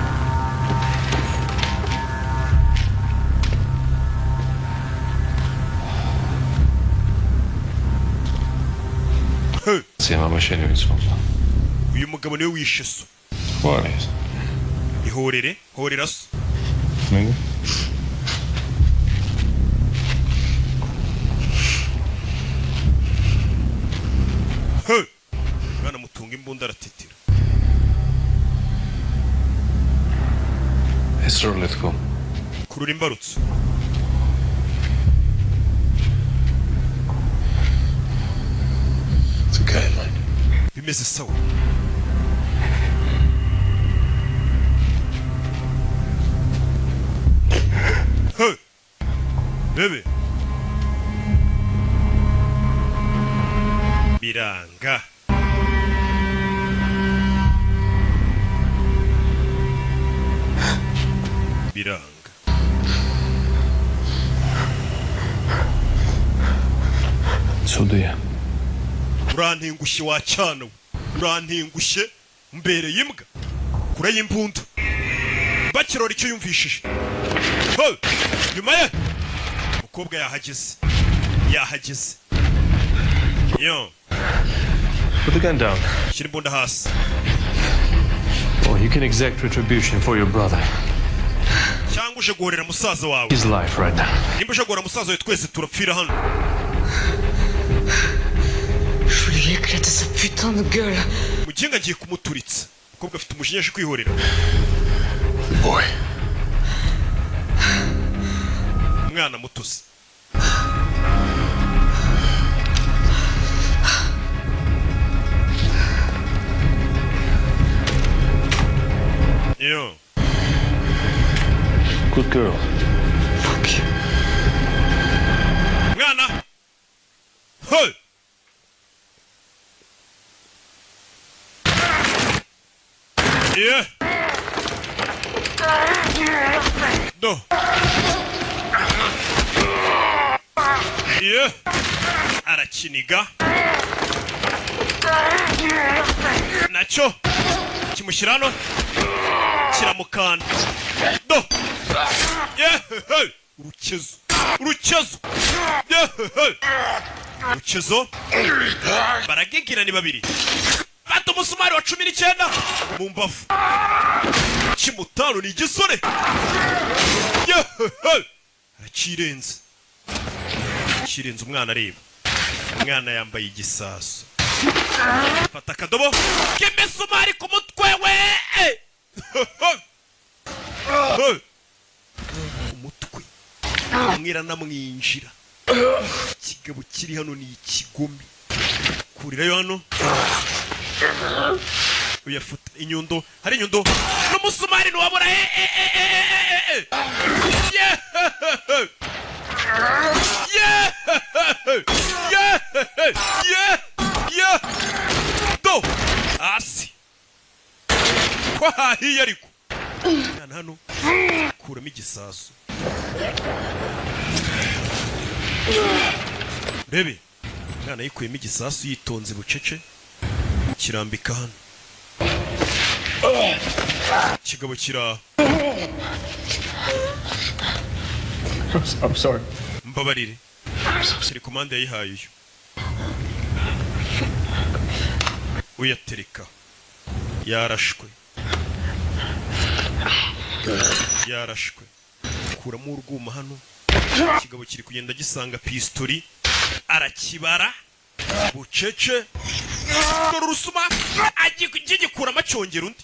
სიამამა შენი ვიცვლა. Uyu mugabo niwe wishe so. ხო არის? Ihorere, horera so. მე? He! Mwana mutunga imbunda aratitira. ეს როლე თქო. Kurura imbarutso. It's okay, mate. Bimeze sawa. He! Bebe, biranga. Biranga. ცუდია. Urantengushye wa cyana we. Urantengushye mbereye imbwa kure y'imbunda. Bakirora icyo yumvishije. Hey! Nyuma ye umukobwa yahageze, yahageze yo. Put the gun down. Shyira imbunda hasi. Or you can exact retribution for your brother. Cyangwa uje guhorera musaza wawe? His life right now. Nimba uje guhora musaza wawe, twese turapfira hano. Je voulais lui éclater sa putain de gueule. Muginga agiye kumuturitsa. Umukobwa afite umujinya, aje kwihorera. Boy. Umwana muto se? Yo. Good girl. Fuck you. Mwana, hey! Yeah. Do. Yeah. Arakiniga nacyo kimushyira hano, kiramukanda. Do. Yeah. Hey. Urukezo, urukezo. Yeah. Hey. Urukezo. Baragigira ni babiri, fata umusumari wa 19 mu mbavu kimutanu. Ni igisore. Yeah. Hey. Arakirenze, kirenze. Umwana areba, umwana yambaye igisasu. Fata akadobo k'imisumari ku mutwe we. Hey! Ku mutwe umwe iranamwinjira. Ikigabo kiri hano ni ikigome. Kurirayo hano, uyafata inyundo, hari inyundo n'umusumari ntiwabura. Eh, eh, eh, eh, eh, eh, eh. Yeah! Yeah! Yeah! Yeah! Yeah! Do! Hasi ko hahiye, ariko mwana hano kuramo igisasu. Rebe, umwana yikuyemo igisasu yitonze bucece, kirambika hano. Ikigabo kiraha. I'm sorry. Mbabarire. Telekomande yayihaye uyu, uyatereka. Yarashwe, yarashwe. Kuramo urwuma hano. Ikigabo kiri kugenda gisanga pistori, arakibara bucece. Dore urusuma agikuramo, acyongera undi,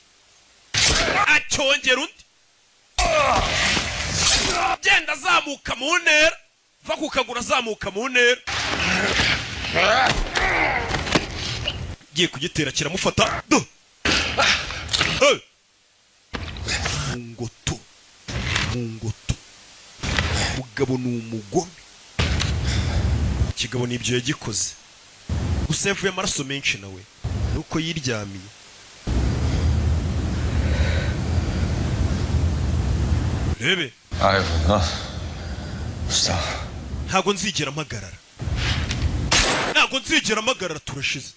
acyongera undi. Genda azamuka mu ntera, va ku kaguru azamuka mu ntera, giye kugitera kiramufata. Do. Hey! Mu ngoto, mu ngoto. Mugabo ni umugome. Ikigabo nibyo yagikoze gusa, yavuye amaraso menshi nawe nuko yiryamiye. Rebe. I will not stop. Ntabwo nzigera mpagarara, ntabwo nzigera mpagarara. Turashize.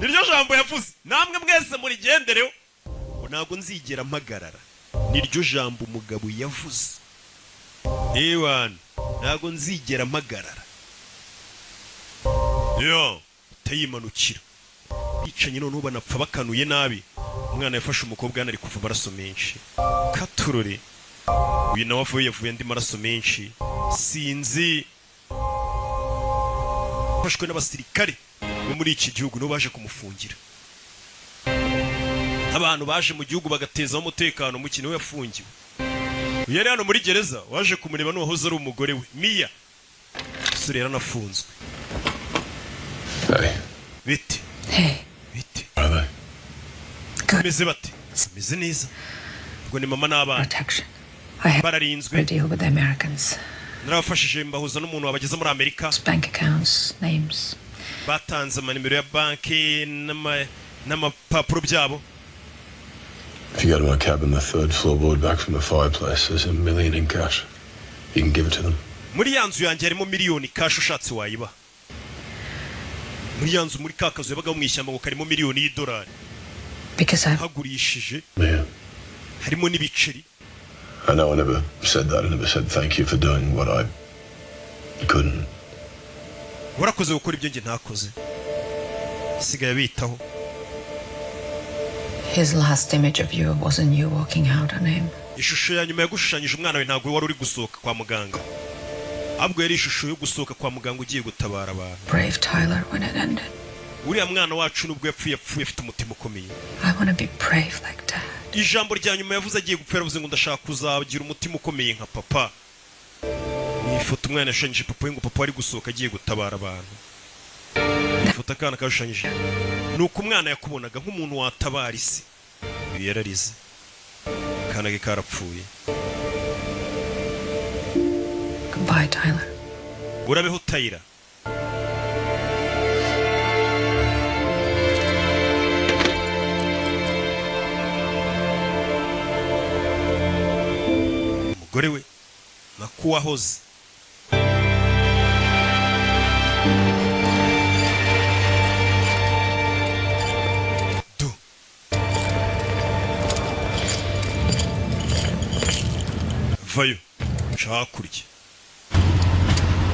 Niryo jambo yavuze, namwe mwese murigendereho, ngo ntabwo nzigera mpagarara. Niryo jambo umugabo yavuze. Ewana, ntabwo nzigera mpagarara. Yo utayimanukira bicanyi noneho banapfa bakanuye nabi. Umwana yafashe umukobwa hano, ari kuva amaraso menshi. Katurore, uyu nawe avuye, yavuye andi maraso menshi. Sinzi, afashwe n'abasirikare bo muri iki gihugu, nibo baje kumufungira. Abantu baje mu gihugu bagatezaho umutekano muke, niwe yafungiwe. Uyu yari hano muri gereza, waje kumureba n'uwahoze ari umugore we Miya. Umusore yaranafunzwe. Hey. Bite? Hey. Bite? Are they? Bameze bate? Bameze neza. Ubwo ni mama n'abana. Protection. I had Bararinzwe. a deal with the Americans. Narabafashije mbahuza n'umuntu wabageza muri Amerika. Bank accounts, names. Batanze amanimero ya banki n'amapapuro byabo. If you go to my cabin, the third floorboard back from the fireplace, there's 1 million in cash. You can give it to them. Muri ya nzu yanjye harimo miliyoni cash, ushatse wayiba. Muri ya nzu, muri ka kazu yabagamo mu ishyamba, ngo karimo miliyoni y'idolari. Because I Hagurishije. Yeah. Harimo n'ibiceri. I know I never said that. I never said thank you for doing what I couldn't. Warakoze gukora ibyo njye ntakoze. Sigaye abitaho. His last image of you wasn't you walking out on him. Ishusho ya nyuma yagushushanyije umwana we ntabwo wari uri gusohoka kwa muganga, ahubwo yari ishusho yo gusohoka kwa muganga ugiye gutabara abantu. Brave Tyler when it ended. Uriya mwana wacu nubwo yapfuye, yapfuye afite umutima ukomeye. I want to be brave like Dad. Ijambo rya nyuma yavuze agiye gupfa, yaravuze ngo ndashaka kuzagira umutima ukomeye nka papa. Ni ifoto umwana yashushanyije papa we, ngo papa ari gusohoka agiye gutabara abantu. Ifoto akana kashushanyije ni uko umwana yakubonaga nk'umuntu watabara isi. Uyu yararize, akana ke karapfuye. Goodbye, Tyler. Urabeho, Tyler. Umugore we nakuwahoze. Du vayo nca hakurya.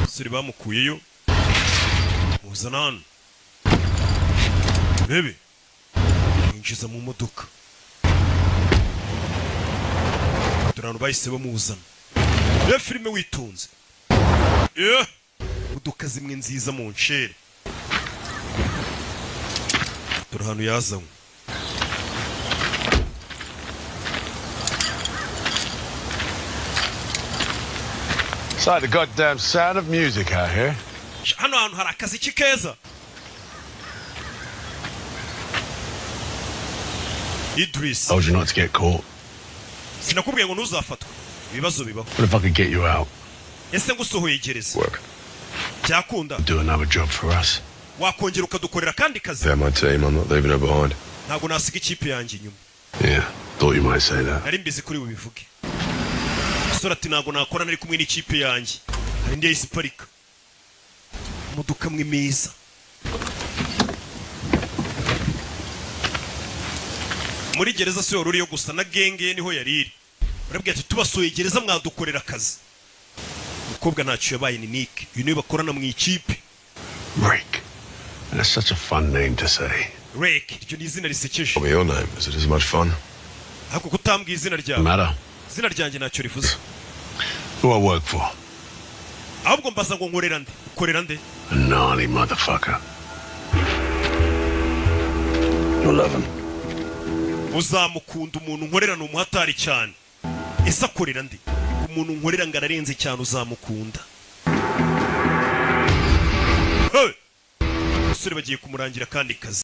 Abasore bamukuyeyo, muzana hano bebe, yinjiza mu modoka. Dore ahantu bahise bamuzana. Reba filime witonze. Yeah. Imodoka zimwe nziza mu ncere. Dore ahantu yazanywe. It's like the goddamn Sound of Music out here. Hano hantu hari akaziki keza. Idris. Told you not to get caught. Sinakubwiye ngo ntuzafatwe? Ibibazo bibaho. What if I could get you out? Ese ngusohoye gereza byakunda? Do another job for us. Wakongera ukadukorera akandi kazi? They're my team. I'm not leaving her behind. Ntabwo nasiga ikipe yanjye inyuma. Yeah, thought you might say that. Nari mbizi kuri bubivuge. Umusore ati ntabwo nakora nari kumwe n'ikipe yanjye. Hari indi yahise iparika, imodoka amwe meza. Muri gereza si wari uriyo gusa, na gang ye niho yari iri. Barabwira ati tubasuye gereza, mwadukorera akazi. Umukobwa ntacyo yabaye, ni Nick, uyu niwe bakorana mu ikipe. Rake. That's such a fun name to say. Rake, iryo ni izina risekeje. Tell me your name. Is it as much fun? Ariko kutambwiye izina ryawe? Matter. Izina ryanjye ntacyo rivuze. Who I work for? Ahubwo mbaza ngo nkorera nde, ukorera nde? A gnarly motherfucker. You'll love him. Uzamukunda. Umuntu nkorera ni umuhatari cyane. Ese akorera nde? Umuntu nkorera ngo ararenze cyane, uzamukunda. Hey! Umusore bagiye kumurangira akandi kazi.